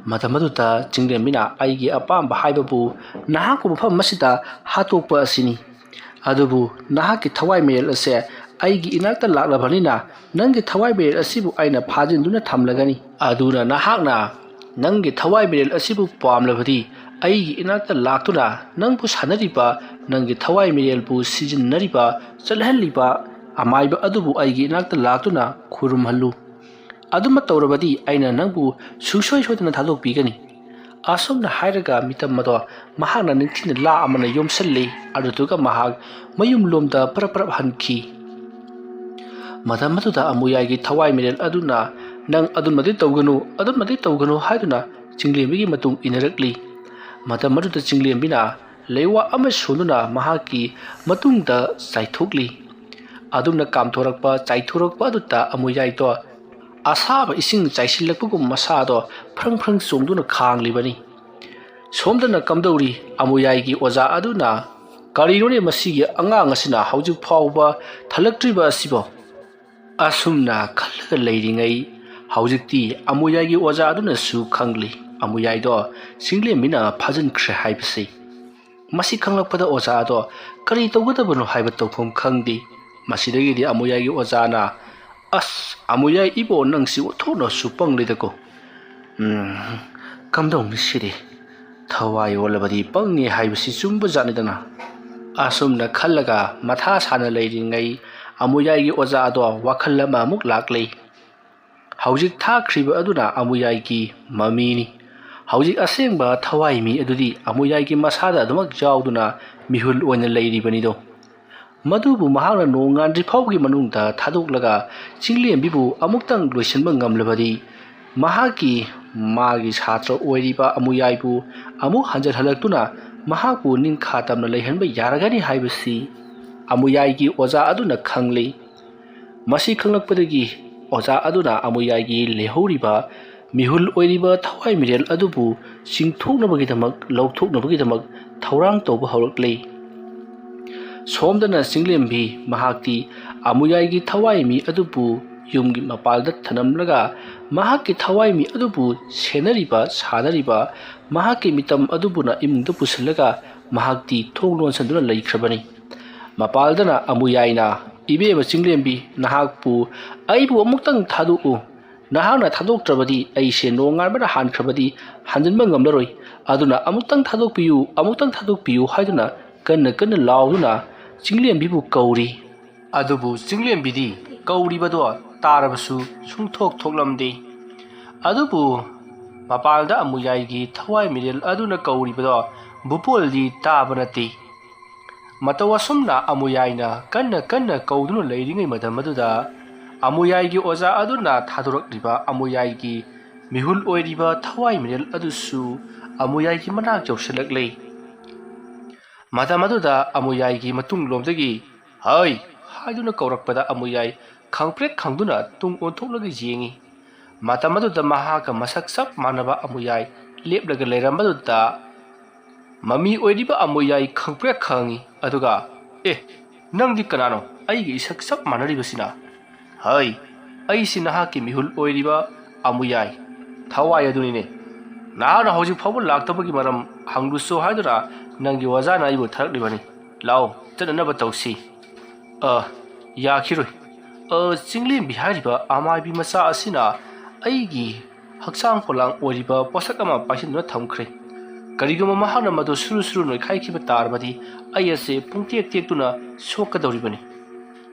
ꯃꯇꯝ ꯑꯗꯨꯗ ꯆꯤꯡꯂꯦꯝꯕꯤꯅ, "ꯑꯩꯒꯤ ꯑꯄꯥꯝꯕ ꯍꯥꯏꯕꯕꯨ ꯅꯍꯥꯛꯄꯨ ꯃꯐꯝ ꯑꯁꯤꯗ ꯍꯥꯠꯇꯣꯛꯄ ꯑꯁꯤꯅꯤ꯫ ꯑꯗꯨꯕꯨ ꯅꯍꯥꯛꯀꯤ ꯊꯋꯥꯏ ꯃꯤꯔꯦꯜ ꯑꯁꯦ ꯑꯩꯒꯤ ꯏꯅꯥꯛꯇ ꯂꯥꯛꯂꯕꯅꯤꯅ ꯅꯪꯒꯤ ꯊꯋꯥꯏ ꯃꯤꯔꯦꯜ ꯑꯁꯤꯕꯨ ꯑꯩꯅ ꯐꯥꯖꯤꯟꯗꯨꯅ ꯊꯝꯂꯒꯅꯤ꯫ ꯑꯗꯨꯅ ꯅꯍꯥꯛꯅ ꯅꯪꯒꯤ ꯊꯋꯥꯏ ꯃꯤꯔꯦꯜ ꯑꯁꯤꯕꯨ ꯄꯥꯝꯂꯕꯗꯤ ꯑꯩꯒꯤ ꯏꯅꯥꯛꯇ ꯂꯥꯛꯇꯨꯅ ꯅꯪꯕꯨ ꯁꯥꯟꯅꯔꯤꯕ, ꯅꯪꯒꯤ ꯊꯋꯥꯏ ꯃꯤꯔꯦꯜꯕꯨ ꯁꯤꯖꯤꯟꯅꯔꯤꯕ, ꯆꯠꯍꯜꯂꯤꯕ ꯑꯃꯥꯏꯕ ꯑꯗꯨꯕꯨ ꯑꯩꯒꯤ ꯏꯅꯥꯛꯇ ꯂꯥꯛꯇꯨꯅ ꯈꯨꯔꯨꯝꯍꯜꯂꯨ꯫ ꯑꯗꯨꯃ ꯇꯧꯔꯕꯗꯤ ꯑꯩꯅ ꯅꯪꯕꯨ ꯁꯨꯡꯁꯣꯏ ꯁꯣꯏꯗꯅ ꯊꯥꯗꯣꯛꯄꯤꯒꯅꯤ"꯫ ꯑꯁꯨꯝꯅ ꯍꯥꯏꯔꯒ ꯃꯤꯇꯝ ꯑꯗꯣ ꯃꯍꯥꯛꯅ ꯅꯤꯡꯊꯤꯅ ꯂꯥ ꯑꯃꯅ ꯌꯣꯝꯁꯤꯜꯂꯤ꯫ ꯑꯗꯨꯗꯨꯒ ꯃꯍꯥꯛ ꯃꯌꯨꯝꯂꯣꯝꯗ ꯄꯔꯞ ꯄꯔꯞ ꯍꯟꯈꯤ꯫ ꯃꯇꯝ ꯑꯗꯨꯗ ꯑꯃꯨꯌꯥꯏꯒꯤ ꯊꯋꯥꯏ ꯃꯤꯔꯦꯜ ꯑꯗꯨꯅ, "ꯅꯪ ꯑꯗꯨꯝꯅꯗꯤ ꯇꯧꯒꯅꯨ, ꯑꯗꯨꯝꯅꯗꯤ ꯇꯧꯒꯅꯨ" ꯍꯥꯏꯗꯨꯅ ꯆꯤꯡꯂꯦꯝꯕꯤꯒꯤ ꯃꯇꯨꯡ ꯏꯟꯅꯔꯛꯂꯤ꯫ ꯃꯇꯝ ꯑꯗꯨꯗ ꯆꯤꯡꯂꯦꯝꯕꯤꯅ ꯂꯩꯋꯥ ꯑꯃ ꯁꯣꯟꯗꯨꯅ ꯃꯍꯥꯛꯀꯤ ꯃꯇꯨꯡꯗ ꯆꯥꯏꯊꯣꯛꯂꯤ꯫ ꯑꯗꯨꯝꯅ ꯀꯥꯝꯊꯣꯔꯛꯄ, ꯆꯥꯏꯊꯣꯔꯛꯄ ꯑꯗꯨꯗ ꯑꯃꯨꯌꯥꯏꯗꯣ ꯑꯁꯥꯕ ꯏꯁꯤꯡ ꯆꯥꯏꯁꯤꯜꯂꯛꯄꯒꯨꯝ ꯃꯁꯥꯗꯣ ꯐ꯭ꯔꯪ ꯐ꯭ꯔꯪ ꯆꯣꯡꯗꯨꯅ ꯈꯥꯡꯂꯤꯕꯅꯤ꯫ ꯁꯣꯝꯗꯅ ꯀꯝꯗꯧꯔꯤ? ꯑꯃꯨꯌꯥꯏꯒꯤ ꯑꯣꯖꯥ ꯑꯗꯨꯅ, "ꯀꯔꯤꯅꯣꯅꯦ ꯃꯁꯤꯒꯤ ꯑꯉꯥꯡ ꯑꯁꯤꯅ ꯍꯧꯖꯤꯛ ꯐꯥꯎꯕ ꯊꯜꯂꯛꯇ꯭ꯔꯤꯕ ꯑꯁꯤꯕꯣ?" ꯑꯁꯨꯝꯅ ꯈꯜꯂꯒ ꯂꯩꯔꯤꯉꯩ ꯍꯧꯖꯤꯛꯇꯤ ꯑꯃꯨꯌꯥꯏꯒꯤ ꯑꯣꯖꯥ ꯑꯗꯨꯅꯁꯨ ꯈꯪꯂꯤ꯫ ꯑꯃꯨꯌꯥꯏꯗꯣ ꯆꯤꯡꯂꯦꯝꯕꯤꯅ ꯐꯥꯖꯤꯟꯈ꯭ꯔꯦ ꯍꯥꯏꯕꯁꯤ꯫ ꯃꯁꯤ ꯈꯪꯂꯛꯄꯗ ꯑꯣꯖꯥ ꯑꯗꯣ ꯀꯔꯤ ꯇꯧꯒꯗꯕꯅꯣ ꯍꯥꯏꯕ ꯇꯧꯐꯝ ꯈꯪꯗꯦ꯫ ꯃꯁꯤꯗꯒꯤꯗꯤ ꯑꯃꯨꯌꯥꯏꯒꯤ ꯑꯣꯖꯥꯅ, "ꯑꯁ, ꯑꯃꯨꯌꯥꯏ ꯏꯕꯣ, ꯅꯪꯁꯤ ꯑꯣꯟꯊꯣꯛꯅꯁꯨ ꯄꯪꯂꯦꯗꯀꯣ꯫ ꯎꯝ, ꯀꯝꯗꯧꯅꯤ ꯁꯤꯗꯤ? ꯊꯋꯥꯏ ꯑꯣꯜꯂꯕꯗꯤ ꯄꯪꯉꯦ ꯍꯥꯏꯕꯁꯤ ꯆꯨꯝꯕ ꯖꯥꯠꯅꯤꯗꯅ"꯫ ꯑꯁꯨꯝꯅ ꯈꯜꯂꯒ ꯃꯊꯥ ꯁꯥꯅ ꯂꯩꯔꯤꯉꯩ, ꯑꯃꯨꯌꯥꯏꯒꯤ ꯑꯣꯖꯥ ꯑꯗꯣ ꯋꯥꯈꯜ ꯑꯃ ꯑꯃꯨꯛ ꯂꯥꯛꯂꯦ꯫ ꯍꯧꯖꯤꯛ ꯊꯥꯈ꯭ꯔꯤꯕ ꯑꯗꯨꯅ ꯑꯃꯨꯌꯥꯏꯒꯤ ꯃꯃꯤꯅꯤ꯫ ꯍꯧꯖꯤꯛ ꯑꯁꯦꯡꯕ ꯊꯋꯥꯏ ꯃꯤ ꯑꯗꯨꯗꯤ ꯑꯃꯨꯌꯥꯏꯒꯤ ꯃꯁꯥꯗ ꯑꯗꯨꯃꯛ ꯌꯥꯎꯗꯨꯅ ꯃꯤꯍꯨꯜ ꯑꯣꯏꯅ ꯂꯩꯔꯤꯕꯅꯤꯗꯣ꯫ ꯃꯗꯨꯕꯨ ꯃꯍꯥꯛꯅ ꯅꯣꯡꯉꯥꯟꯗ꯭ꯔꯤ ꯐꯥꯎꯒꯤ ꯃꯅꯨꯡꯗ ꯊꯥꯗꯣꯛꯂꯒ ꯆꯤꯡꯂꯦꯝꯕꯤꯕꯨ ꯑꯃꯨꯛꯇꯪ ꯂꯣꯏꯁꯤꯟꯕ ꯉꯝꯂꯕꯗꯤ, ꯃꯍꯥꯛꯀꯤ, ꯃꯥꯒꯤ ꯁꯥꯇ꯭ꯔ ꯑꯣꯏꯔꯤꯕ ꯑꯃꯨꯌꯥꯏꯕꯨ ꯑꯃꯨꯛ ꯍꯟꯖꯤꯜꯍꯜꯂꯛꯇꯨꯅ ꯃꯍꯥꯛꯄꯨ ꯅꯤꯡꯈꯥ ꯇꯝꯅ ꯂꯩꯍꯟꯕ ꯌꯥꯔꯒꯅꯤ ꯍꯥꯏꯕꯁꯤ ꯑꯃꯨꯌꯥꯏꯒꯤ ꯑꯣꯖꯥ ꯑꯗꯨꯅ ꯈꯪꯂꯤ꯫ ꯃꯁꯤ ꯈꯪꯂꯛꯄꯗꯒꯤ ꯑꯣꯖꯥ ꯑꯗꯨꯅ ꯑꯃꯨꯌꯥꯏꯒꯤ ꯂꯩꯍꯧꯔꯤꯕ ꯃꯤꯍꯨꯜ ꯑꯣꯏꯔꯤꯕ ꯊꯋꯥꯏ ꯃꯤꯔꯦꯜ ꯑꯗꯨꯕꯨ ꯆꯤꯡꯊꯣꯛꯅꯕꯒꯤꯗꯃꯛ, ꯂꯧꯊꯣꯛꯅꯕꯒꯤꯗꯃꯛ ꯊꯧꯔꯥꯡ ꯇꯧꯕ ꯍꯧꯔꯛꯂꯤ꯫ ꯁꯣꯝꯗꯅ ꯆꯤꯡꯂꯦꯝꯕꯤ ꯃꯍꯥꯛꯇꯤ ꯑꯃꯨꯌꯥꯏꯒꯤ ꯊꯋꯥꯏ ꯃꯤ ꯑꯗꯨꯕꯨ ꯌꯨꯝꯒꯤ ꯃꯄꯥꯜꯗ ꯊꯅꯝꯂꯒ ꯃꯍꯥꯛꯀꯤ ꯊꯋꯥꯏ ꯃꯤ ꯑꯗꯨꯕꯨ ꯁꯦꯟꯅꯔꯤꯕ, ꯁꯥꯟꯅꯔꯤꯕ ꯃꯍꯥꯛꯀꯤ ꯃꯤꯇꯝ ꯑꯗꯨꯕꯨꯅ ꯏꯃꯨꯡꯗ ꯄꯨꯁꯤꯜꯂꯒ ꯃꯍꯥꯛꯇꯤ ꯊꯣꯡ ꯂꯣꯟꯁꯤꯟꯗꯨꯅ ꯂꯩꯈ꯭ꯔꯕꯅꯤ꯫ ꯃꯄꯥꯜꯗꯅ ꯑꯃꯨꯌꯥꯏꯅ, "ꯏꯕꯦꯝꯃ ꯆꯤꯡꯂꯦꯝꯕꯤ, ꯅꯍꯥꯛꯄꯨ, ꯑꯩꯕꯨ ꯑꯃꯨꯛꯇꯪ ꯊꯥꯗꯣꯛꯎ꯫ ꯅꯍꯥꯛꯅ ꯊꯥꯗꯣꯛꯇ꯭ꯔꯕꯗꯤ ꯑꯩꯁꯦ ꯅꯣꯡꯉꯥꯟꯕꯅ ꯍꯥꯟꯈ꯭ꯔꯕꯗꯤ ꯍꯟꯖꯤꯟꯕ ꯉꯝꯂꯔꯣꯏ꯫ ꯑꯗꯨꯅ ꯑꯃꯨꯛꯇꯪ ꯊꯥꯗꯣꯛꯄꯤꯌꯨ, ꯑꯃꯨꯛꯇꯪ ꯊꯥꯗꯣꯛꯄꯤꯌꯨ" ꯍꯥꯏꯗꯨꯅ ꯀꯟꯅ ꯀꯟꯅ ꯂꯥꯎꯗꯨꯅ ꯆꯤꯡꯂꯦꯝꯕꯤꯕꯨ ꯀꯧꯔꯤ꯫ ꯑꯗꯨꯕꯨ ꯆꯤꯡꯂꯦꯝꯕꯤꯗꯤ ꯀꯧꯔꯤꯕꯗꯣ ꯇꯥꯔꯕꯁꯨ ꯁꯨꯡꯊꯣꯛ ꯊꯣꯛꯂꯝꯗꯦ꯫ ꯑꯗꯨꯕꯨ ꯃꯄꯥꯟꯗ ꯑꯃꯨꯌꯥꯏꯒꯤ ꯊꯋꯥꯏ ꯃꯤꯔꯦꯜ ꯑꯗꯨꯅ ꯀꯧꯔꯤꯕꯗꯣ ꯕꯨꯄꯣꯜꯗꯤ ꯇꯥꯕ ꯅꯠꯇꯦ꯫ ꯃꯇꯧ ꯑꯁꯨꯝꯅ ꯑꯃꯨꯌꯥꯏꯅ ꯀꯟꯅ ꯀꯟꯅ ꯀꯧꯗꯨꯅ ꯂꯩꯔꯤꯉꯩ ꯃꯇꯝ ꯑꯗꯨꯗ ꯑꯃꯨꯌꯥꯏꯒꯤ ꯑꯣꯖꯥ ꯑꯗꯨꯅ ꯊꯥꯗꯣꯔꯛꯂꯤꯕ ꯑꯃꯨꯌꯥꯏꯒꯤ ꯃꯤꯍꯨꯜ ꯑꯣꯏꯔꯤꯕ ꯊꯋꯥꯏ ꯃꯤꯔꯦꯜ ꯑꯗꯨꯁꯨ ꯑꯃꯨꯌꯥꯏꯒꯤ ꯃꯅꯥꯛ ꯌꯧꯁꯤꯜꯂꯛꯂꯦ꯫ ꯃꯇꯝ ꯑꯗꯨꯗ ꯑꯃꯨꯌꯥꯏꯒꯤ ꯃꯇꯨꯡꯂꯣꯝꯗꯒꯤ "ꯍꯩ!" ꯍꯥꯏꯗꯨꯅ ꯀꯧꯔꯛꯄꯗ ꯑꯃꯨꯌꯥꯏ ꯈꯪꯄ꯭ꯔꯦꯛ ꯈꯪꯗꯨꯅ ꯇꯨꯡ ꯑꯣꯟꯊꯣꯛꯂꯒ ꯌꯦꯡꯉꯤ꯫ ꯃꯇꯝ ꯑꯗꯨꯗ ꯃꯍꯥꯛꯀ ꯃꯁꯛ ꯆꯞ ꯃꯥꯟꯅꯕ ꯑꯃꯨꯌꯥꯏ ꯂꯦꯞꯂꯒ ꯂꯩꯔꯝꯕꯗꯨꯗ ꯃꯃꯤ ꯑꯣꯏꯔꯤꯕ ꯑꯃꯨꯌꯥꯏ ꯈꯪꯄ꯭ꯔꯦꯛ ꯈꯪꯉꯤ꯫ ꯑꯗꯨꯒ, "ꯑꯦ, ꯅꯪꯗꯤ ꯀꯅꯥꯅꯣ? ꯑꯩꯒꯤ ꯏꯁꯛ ꯆꯞ ꯃꯥꯟꯅꯔꯤꯕꯁꯤꯅ?" "ꯍꯩ, ꯑꯩꯁꯤ ꯅꯍꯥꯛꯀꯤ ꯃꯤꯍꯨꯜ ꯑꯣꯏꯔꯤꯕ ꯑꯃꯨꯌꯥꯏ ꯊꯋꯥꯏ ꯑꯗꯨꯅꯤꯅꯦ꯫ ꯅꯍꯥꯛꯅ ꯍꯧꯖꯤꯛ ꯐꯥꯎꯕ ꯂꯥꯛꯇꯕꯒꯤ ꯃꯔꯝ ꯍꯪꯂꯨꯁꯣ ꯍꯥꯏꯗꯨꯅ ꯅꯪꯒꯤ ꯑꯣꯖꯥꯅ ꯑꯩꯕꯨ ꯊꯥꯔꯛꯂꯤꯕꯅꯤ꯫ ꯂꯥꯛꯑꯣ, ꯆꯠꯅꯅꯕ ꯇꯧꯁꯤ꯫ ꯑ, ꯌꯥꯈꯤꯔꯣꯏ꯫ ꯑ, ꯆꯤꯡꯂꯦꯝꯕꯤ ꯍꯥꯏꯔꯤꯕ ꯑꯃꯥꯏꯕꯤ ꯃꯆꯥ ꯑꯁꯤꯅ ꯑꯩꯒꯤ ꯍꯛꯆꯥꯡ ꯄꯣꯂꯥꯡ ꯑꯣꯏꯔꯤꯕ ꯄꯣꯠꯁꯛ ꯑꯃ ꯄꯥꯏꯁꯤꯟꯗꯨꯅ ꯊꯝꯈ꯭ꯔꯦ꯫ ꯀꯔꯤꯒꯨꯝꯕ ꯃꯍꯥꯛꯅ ꯃꯗꯨ ꯁꯨꯔꯨ ꯁꯨꯔꯨ ꯅꯣꯏꯈꯥꯏꯈꯤꯕ ꯇꯥꯔꯕꯗꯤ ꯑꯩ ꯑꯁꯦ ꯄꯨꯡꯇꯦꯛ ꯇꯦꯛꯇꯨꯅ ꯁꯣꯛꯀꯗꯧꯔꯤꯕꯅꯤ꯫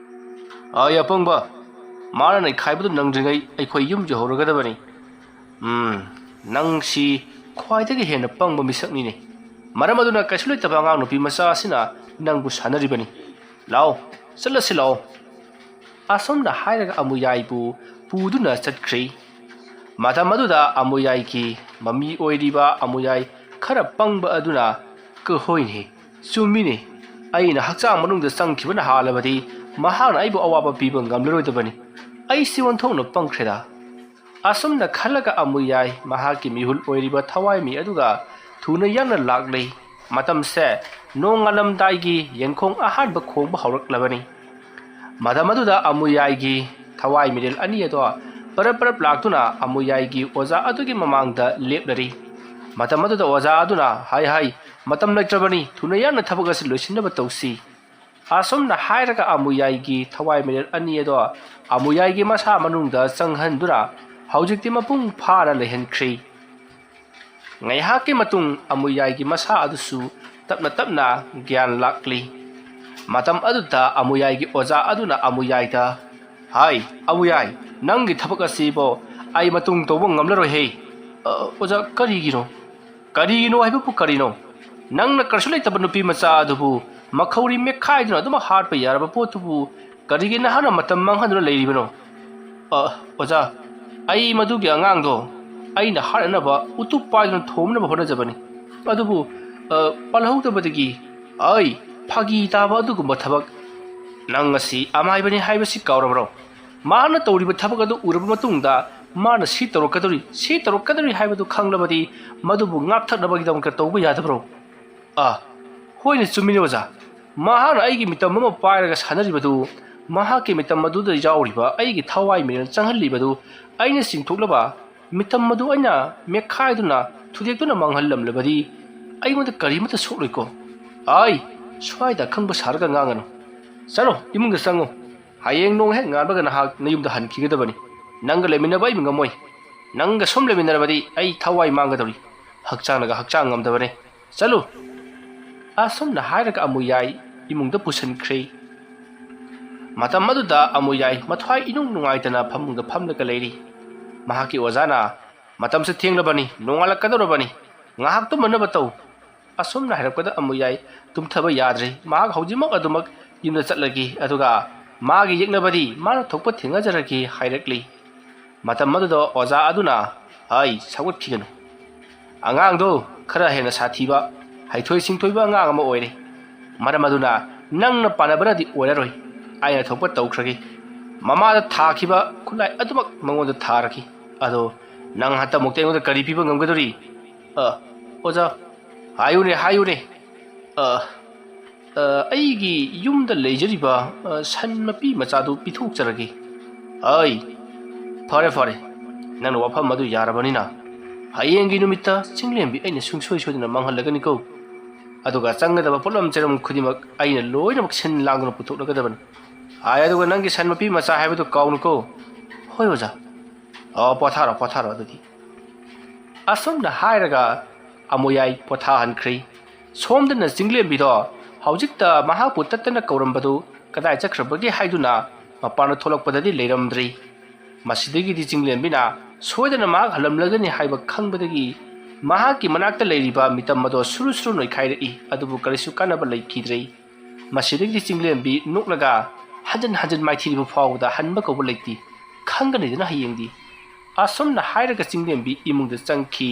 ꯑꯥꯏ ꯑꯄꯪꯕ, ꯃꯥꯅ ꯅꯩꯈꯥꯏꯕꯗꯨ ꯅꯪꯗ꯭ꯔꯤꯉꯩ ꯑꯩꯈꯣꯏ ꯌꯨꯝ ꯌꯧꯍꯧꯔꯒꯗꯕꯅꯤ꯫ ꯎꯝ, ꯅꯪꯁꯤ ꯈ꯭ꯋꯥꯏꯗꯒꯤ ꯍꯦꯟꯅ ꯄꯪꯕ ꯃꯤꯁꯛꯅꯤꯅꯦ꯫ ꯃꯔꯝ ꯑꯗꯨꯅ ꯀꯩꯁꯨ ꯂꯩꯇꯕ ꯑꯉꯥꯡ ꯅꯨꯄꯤ ꯃꯆꯥ ꯑꯁꯤꯅ ꯅꯪꯕꯨ ꯁꯥꯟꯅꯔꯤꯕꯅꯤ꯫ ꯂꯥꯛꯑꯣ, ꯆꯠꯂꯁꯤ ꯂꯥꯛꯑꯣ꯫ ꯑꯁꯨꯝꯅ ꯍꯥꯏꯔꯒ ꯑꯃꯨꯌꯥꯏꯕꯨ ꯄꯨꯗꯨꯅ ꯆꯠꯈ꯭ꯔꯤ꯫ ꯃꯇꯝ ꯑꯗꯨꯗ ꯑꯃꯨꯌꯥꯏꯒꯤ ꯃꯃꯤ ꯑꯣꯏꯔꯤꯕ ꯑꯃꯨꯌꯥꯏ ꯈꯔ ꯄꯪꯕ ꯑꯗꯨꯅ, "ꯀꯍꯣꯏꯅꯦ, ꯆꯨꯝꯃꯤꯅꯦ, ꯑꯩꯅ ꯍꯛꯆꯥꯡ ꯃꯅꯨꯡꯗ ꯆꯪꯈꯤꯕꯅ ꯍꯥꯜꯂꯕꯗꯤ ꯃꯍꯥꯛꯅ ꯑꯩꯕꯨ ꯑꯋꯥꯕ ꯄꯤꯕ ꯉꯝꯂꯔꯣꯏꯗꯕꯅꯤ꯫ ꯑꯩꯁꯤ ꯑꯣꯟꯊꯣꯛꯅ ꯄꯪꯈ꯭ꯔꯦꯗ"꯫ ꯑꯁꯨꯝꯅ ꯈꯜꯂꯒ ꯑꯃꯨꯌꯥꯏ ꯃꯍꯥꯛꯀꯤ ꯃꯤꯍꯨꯜ ꯑꯣꯏꯔꯤꯕ ꯊꯋꯥꯏꯃꯤ ꯑꯗꯨꯒ ꯊꯨꯅ ꯌꯥꯡꯅ ꯂꯥꯛꯂꯤ꯫ ꯃꯇꯝꯁꯦ ꯅꯣꯡꯉꯥꯜꯂꯝꯗꯥꯏꯒꯤ ꯌꯦꯡꯈꯣꯡ ꯑꯍꯥꯟꯕ ꯈꯣꯡꯕ ꯍꯧꯔꯛꯂꯕꯅꯤ꯫ ꯃꯇꯝ ꯑꯗꯨꯗ ꯑꯃꯨꯌꯥꯏꯒꯤ ꯊꯋꯥꯏ ꯃꯤꯔꯦꯜ ꯑꯅꯤ ꯑꯗꯣ ꯄꯔꯞ ꯄꯔꯞ ꯂꯥꯛꯇꯨꯅ ꯑꯃꯨꯌꯥꯏꯒꯤ ꯑꯣꯖꯥ ꯑꯗꯨꯒꯤ ꯃꯃꯥꯡꯗ ꯂꯦꯞꯂꯔꯤ꯫ ꯃꯇꯝ ꯑꯗꯨꯗ ꯑꯣꯖꯥ ꯑꯗꯨꯅ, "ꯍꯥꯏ ꯍꯥꯏ, ꯃꯇꯝ ꯂꯩꯇ꯭ꯔꯕꯅꯤ, ꯊꯨꯅ ꯌꯥꯡꯅ ꯊꯕꯛ ꯑꯁꯤ ꯂꯣꯏꯁꯤꯟꯅꯕ ꯇꯧꯁꯤ"꯫ ꯑꯁꯨꯝꯅ ꯍꯥꯏꯔꯒ ꯑꯃꯨꯌꯥꯏꯒꯤ ꯊꯋꯥꯏ ꯃꯤꯔꯦꯜ ꯑꯅꯤ ꯑꯗꯣ ꯑꯃꯨꯌꯥꯏꯒꯤ ꯃꯁꯥ ꯃꯅꯨꯡꯗ ꯆꯪꯍꯟꯗꯨꯅ ꯍꯧꯖꯤꯛꯇꯤ ꯃꯄꯨꯡ ꯐꯥꯅ ꯂꯩꯍꯟꯈ꯭ꯔꯤ꯫ ꯉꯥꯏꯍꯥꯛꯀꯤ ꯃꯇꯨꯡ ꯑꯃꯨꯌꯥꯏꯒꯤ ꯃꯁꯥ ꯑꯗꯨꯁꯨ ꯇꯞꯅ ꯇꯞꯅ ꯒ꯭ꯌꯥꯟ ꯂꯥꯛꯂꯤ꯫ ꯃꯇꯝ ꯑꯗꯨꯗ ꯑꯃꯨꯌꯥꯏꯒꯤ ꯑꯣꯖꯥ ꯑꯗꯨꯅ ꯑꯃꯨꯌꯥꯏꯗ, "ꯍꯥꯏ, ꯑꯃꯨꯌꯥꯏ, ꯅꯪꯒꯤ ꯊꯕꯛ ꯑꯁꯤꯕꯣ ꯑꯩ ꯃꯇꯨꯡ ꯇꯧꯕ ꯉꯝꯂꯔꯣꯏꯍꯦ"꯫ "ꯑ, ꯑꯣꯖꯥ, ꯀꯔꯤꯒꯤꯅꯣ?" "ꯀꯔꯤꯒꯤꯅꯣ ꯍꯥꯏꯕꯕꯨ ꯀꯔꯤꯅꯣ? ꯅꯪꯅ ꯀꯔꯤꯁꯨ ꯂꯩꯇꯕ ꯅꯨꯄꯤ ꯃꯆꯥ ꯑꯗꯨꯕꯨ ꯃꯈꯧꯔꯤ ꯃꯦꯠꯈꯥꯏꯗꯨꯅ ꯑꯗꯨꯃꯛ ꯍꯥꯠꯄ ꯌꯥꯔꯕ ꯄꯣꯠꯇꯨꯕꯨ ꯀꯔꯤꯒꯤ ꯅꯍꯥꯛꯅ ꯃꯇꯝ ꯃꯥꯡꯍꯟꯗꯨꯅ ꯂꯩꯔꯤꯕꯅꯣ?" "ꯑ, ꯑꯣꯖꯥ, ꯑꯩ ꯃꯗꯨꯒꯤ ꯑꯉꯥꯡꯗꯣ ꯑꯩꯅ ꯍꯥꯠꯅꯅꯕ ꯎꯇꯨꯞ ꯄꯥꯏꯗꯨꯅ ꯊꯣꯝꯅꯕ ꯍꯣꯠꯅꯖꯕꯅꯤ꯫ ꯑꯗꯨꯕꯨ, ꯑ, ꯄꯥꯜꯍꯧꯗꯕꯗꯒꯤ"꯫ "ꯑꯩ, ꯐꯥꯒꯤ ꯇꯥꯕ ꯑꯗꯨꯒꯨꯝꯕ ꯊꯕꯛ! ꯅꯪ ꯑꯁꯤ ꯑꯃꯥꯏꯕꯅꯤ ꯍꯥꯏꯕꯁꯤ ꯀꯥꯎꯔꯕ꯭ꯔꯣ? ꯃꯍꯥꯛꯅ ꯇꯧꯔꯤꯕ ꯊꯕꯛ ꯑꯗꯨ ꯎꯔꯕ ꯃꯇꯨꯡꯗ ꯃꯥꯅ ꯁꯤ ꯇꯧꯔꯛꯀꯗꯧꯔꯤ, ꯁꯤ ꯇꯧꯔꯛꯀꯗꯧꯔꯤ ꯍꯥꯏꯕꯗꯨ ꯈꯪꯂꯕꯗꯤ ꯃꯗꯨꯕꯨ ꯉꯥꯛꯊꯠꯅꯕꯒꯤꯗꯃꯛꯇ ꯇꯧꯕ ꯌꯥꯗꯕ꯭ꯔꯣ?" "ꯑ, ꯍꯣꯏꯅꯦ, ꯆꯨꯝꯃꯤꯅꯦ ꯑꯣꯖꯥ꯫ ꯃꯍꯥꯛꯅ ꯑꯩꯒꯤ ꯃꯤꯇꯝ ꯑꯃ ꯄꯥꯏꯔꯒ ꯁꯥꯟꯅꯔꯤꯕꯗꯨ, ꯃꯍꯥꯛꯀꯤ ꯃꯤꯇꯝ ꯑꯗꯨꯗ ꯌꯥꯎꯔꯤꯕ ꯑꯩꯒꯤ ꯊꯋꯥꯏ ꯃꯤꯔꯦꯜ ꯆꯪꯍꯜꯂꯤꯕꯗꯨ ꯑꯩꯅ ꯆꯤꯡꯊꯣꯛꯂꯕ ꯃꯤꯇꯝ ꯑꯗꯨ ꯑꯩꯅ ꯃꯦꯠꯈꯥꯏꯗꯨꯅ ꯊꯨꯗꯦꯛꯇꯨꯅ ꯃꯥꯡꯍꯜꯂꯝꯂꯕꯗꯤ ꯑꯩꯉꯣꯟꯗ ꯀꯔꯤꯃꯠꯇ ꯁꯣꯛꯂꯣꯏꯀꯣ꯫ ꯑꯥꯏ, ꯁ꯭ꯋꯥꯏꯗ ꯑꯈꯪꯕ ꯁꯥꯔꯒ ꯉꯥꯡꯒꯅꯨ꯫ ꯆꯠꯂꯣ, ꯏꯃꯨꯡꯗ ꯆꯪꯉꯨ꯫ ꯍꯌꯦꯡ ꯅꯣꯡ ꯍꯦꯛ ꯉꯥꯟꯕꯒ ꯅꯍꯥꯛ ꯅꯌꯨꯝꯗ ꯍꯟꯈꯤꯒꯗꯕꯅꯤ꯫ ꯅꯪꯒ ꯂꯩꯃꯤꯟꯅꯕ ꯑꯩ ꯉꯝꯃꯣꯏ꯫ ꯅꯪꯒ ꯁꯨꯝ ꯂꯩꯃꯤꯟꯅꯔꯕꯗꯤ ꯑꯩ ꯊꯋꯥꯏ ꯃꯥꯡꯒꯗꯧꯔꯤ꯫ ꯍꯛꯆꯥꯡꯅꯒ ꯍꯛꯆꯥꯡ ꯉꯝꯗꯕꯅꯦ꯫ ꯆꯠꯂꯨ꯫ ꯑꯁꯨꯝꯅ ꯍꯥꯏꯔꯒ ꯑꯃꯨꯌꯥꯏ ꯏꯃꯨꯡꯗ ꯄꯨꯁꯤꯟꯈ꯭ꯔꯦ꯫ ꯃꯇꯝ ꯑꯗꯨꯗ ꯑꯃꯨꯌꯥꯏ ꯃꯊ꯭ꯋꯥꯏ ꯏꯅꯨꯡ ꯅꯨꯡꯉꯥꯏꯇꯅ ꯐꯃꯨꯡꯗ ꯐꯝꯂꯒ ꯂꯩꯔꯤ꯫ ꯃꯍꯥꯛꯀꯤ ꯑꯣꯖꯥꯅ, "ꯃꯇꯝꯁꯨ ꯊꯦꯡꯂꯕꯅꯤ, ꯅꯣꯡꯉꯥꯜꯂꯛꯀꯗꯧꯔꯕꯅꯤ, ꯉꯥꯏꯍꯥꯛ ꯇꯨꯝꯃꯨꯅꯕ ꯇꯧ"꯫ ꯑꯁꯨꯝꯅ ꯍꯥꯏꯔꯛꯄꯗ ꯑꯃꯨꯌꯥꯏ ꯇꯨꯝꯊꯕ ꯌꯥꯗ꯭ꯔꯦ꯫ ꯃꯍꯥꯛ ꯍꯧꯖꯤꯛꯃꯛ ꯑꯗꯨꯃꯛ ꯌꯨꯝꯗ ꯆꯠꯂꯒꯦ, ꯑꯗꯨꯒ ꯃꯥꯒꯤ ꯌꯦꯛꯅꯕꯗꯤ ꯃꯥꯅ ꯊꯣꯛꯄ ꯊꯦꯡꯅꯖꯔꯒꯦ ꯍꯥꯏꯔꯛꯂꯤ꯫ ꯃꯇꯝ ꯑꯗꯨꯗ ꯑꯣꯖꯥ ꯑꯗꯨꯅ, "ꯍꯩ, ꯁꯧꯒꯠꯈꯤꯒꯅꯨ꯫ ꯑꯉꯥꯡꯗꯣ ꯈꯔ ꯍꯦꯟꯅ ꯁꯥꯊꯤꯕ, ꯍꯩꯊꯣꯏ ꯁꯤꯡꯊꯣꯏꯕ ꯑꯉꯥꯡ ꯑꯃ ꯑꯣꯏꯔꯦ꯫ ꯃꯔꯝ ꯑꯗꯨꯅ ꯅꯪꯅ ꯄꯥꯟꯅꯕꯅꯗꯤ ꯑꯣꯏꯔꯔꯣꯏ꯫ ꯑꯩꯅ ꯊꯣꯛꯄ ꯇꯧꯈ꯭ꯔꯒꯦ꯫ ꯃꯃꯥꯗ ꯊꯥꯈꯤꯕ ꯈꯨꯠꯂꯥꯏ ꯑꯗꯨꯃꯛ ꯃꯉꯣꯟꯗ ꯊꯥꯔꯒꯦ꯫ ꯑꯗꯣ ꯅꯪ ꯍꯟꯇꯛꯃꯨꯛꯇꯤ ꯑꯩꯉꯣꯟꯗ ꯀꯔꯤ ꯄꯤꯕ ꯉꯝꯒꯗꯧꯔꯤ?" "ꯑ, ꯑꯣꯖꯥ, ꯍꯥꯏꯌꯨꯅꯦ, ꯍꯥꯏꯌꯨꯅꯦ꯫ ꯑ, ꯑ, ꯑꯩꯒꯤ ꯌꯨꯝꯗ ꯂꯩꯖꯔꯤꯕ, ꯑ, ꯁꯟ ꯃꯄꯤ ꯃꯆꯥꯗꯨ ꯄꯤꯊꯣꯛꯆꯔꯒꯦ"꯫ "ꯑꯩ, ꯐꯔꯦ, ꯐꯔꯦ꯫ ꯅꯪꯅ ꯋꯥꯐꯝ ꯑꯗꯨ ꯌꯥꯔꯕꯅꯤꯅ ꯍꯌꯦꯡꯒꯤ ꯅꯨꯃꯤꯠꯇ ꯆꯤꯡꯂꯦꯝꯕꯤ ꯑꯩꯅ ꯁꯨꯡꯁꯣꯏ ꯁꯣꯏꯗꯅ ꯃꯥꯡꯍꯜꯂꯒꯅꯤꯀꯣ꯫ ꯑꯗꯨꯒ ꯆꯪꯒꯗꯕ ꯄꯣꯠꯂꯝ ꯆꯩꯔꯝ ꯈꯨꯗꯤꯡꯃꯛ ꯑꯩꯅ ꯂꯣꯏꯅꯃꯛ ꯁꯤꯟ ꯂꯥꯡꯗꯨꯅ ꯄꯨꯊꯣꯛꯂꯒꯗꯕꯅꯤ꯫ ꯍꯥꯏ, ꯑꯗꯨꯒ ꯅꯪꯒꯤ ꯁꯟ ꯃꯄꯤ ꯃꯆꯥ ꯍꯥꯏꯕꯗꯨ ꯀꯥꯎꯅꯨꯀꯣ"꯫ "ꯍꯣꯏ, ꯑꯣꯖꯥ"꯫ "ꯑꯣ, ꯄꯣꯊꯥꯔꯣ, ꯄꯣꯊꯥꯔꯣ ꯑꯗꯨꯗꯤ"꯫ ꯑꯁꯨꯝꯅ ꯍꯥꯏꯔꯒ ꯑꯃꯨꯌꯥꯏ ꯄꯣꯊꯥꯍꯟꯈ꯭ꯔꯦ꯫ ꯁꯣꯝꯗꯅ ꯆꯤꯡꯂꯦꯝꯕꯤꯗꯣ ꯍꯧꯖꯤꯛꯇ ꯃꯍꯥꯛꯄꯨ ꯇꯠꯇꯅ ꯀꯧꯔꯝꯕꯗꯨ ꯀꯗꯥꯏ ꯆꯠꯈ꯭ꯔꯕꯒꯦ ꯍꯥꯏꯗꯨꯅ ꯃꯄꯥꯟꯗ ꯊꯣꯛꯂꯛꯄꯗꯗꯤ ꯂꯩꯔꯝꯗ꯭ꯔꯤ꯫ ꯃꯁꯤꯗꯒꯤꯗꯤ ꯆꯤꯡꯂꯦꯝꯕꯤꯅ ꯁꯣꯏꯗꯅ ꯃꯍꯥꯛ ꯍꯜꯂꯝꯂꯒꯅꯤ ꯍꯥꯏꯕ ꯈꯪꯕꯗꯒꯤ ꯃꯍꯥꯛꯀꯤ ꯃꯅꯥꯛꯇ ꯂꯩꯔꯤꯕ ꯃꯤꯇꯝ ꯑꯗꯣ ꯁꯨꯔꯨ ꯁꯨꯔꯨ ꯅꯣꯏꯈꯥꯏꯔꯛꯏ, ꯑꯗꯨꯕꯨ ꯀꯔꯤꯁꯨ ꯀꯥꯟꯅꯕ ꯂꯩꯈꯤꯗ꯭ꯔꯦ꯫ ꯃꯁꯤꯗꯒꯤꯗꯤ ꯆꯤꯡꯂꯦꯝꯕꯤ ꯅꯣꯛꯂꯒ ꯍꯟꯖꯤꯟ ꯍꯟꯖꯤꯟ ꯃꯥꯏꯊꯤꯔꯤꯕ ꯐꯥꯎꯕꯗ ꯍꯟꯕ ꯀꯧꯕ ꯂꯩꯇꯦ, ꯈꯪꯒꯅꯤꯗꯅ ꯍꯌꯦꯡꯗꯤ꯫ ꯑꯁꯨꯝꯅ ꯍꯥꯏꯔꯒ ꯆꯤꯡꯂꯦꯝꯕꯤ ꯏꯃꯨꯡꯗ ꯆꯪꯈꯤ꯫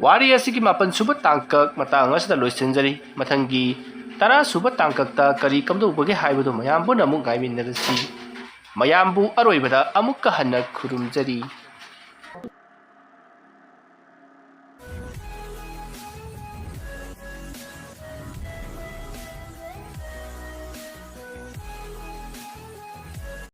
ꯋꯥꯔꯤ ꯑꯁꯤꯒꯤ ꯃꯥꯄꯟ ꯁꯨꯕ ꯇꯥꯡꯀꯛ ꯃꯇꯥꯡ ꯑꯁꯤꯗ ꯂꯣꯏꯁꯤꯟꯖꯔꯤ꯫ ꯃꯊꯪꯒꯤ ꯇꯔꯥ ꯁꯨꯕ ꯇꯥꯡꯀꯛꯇ ꯀꯔꯤ ꯀꯝꯗꯧꯕꯒꯦ ꯍꯥꯏꯕꯗꯨ ꯃꯌꯥꯝ ꯄꯨꯟꯅ ꯑꯃꯨꯛ ꯉꯥꯏꯃꯤꯟꯅꯔꯁꯤ꯫ ꯃꯌꯥꯝꯕꯨ ꯑꯔꯣꯏꯕꯗ ꯑꯃꯨꯛꯀ ꯍꯟꯅ ꯈꯨꯔꯨꯝꯖꯔꯤ꯫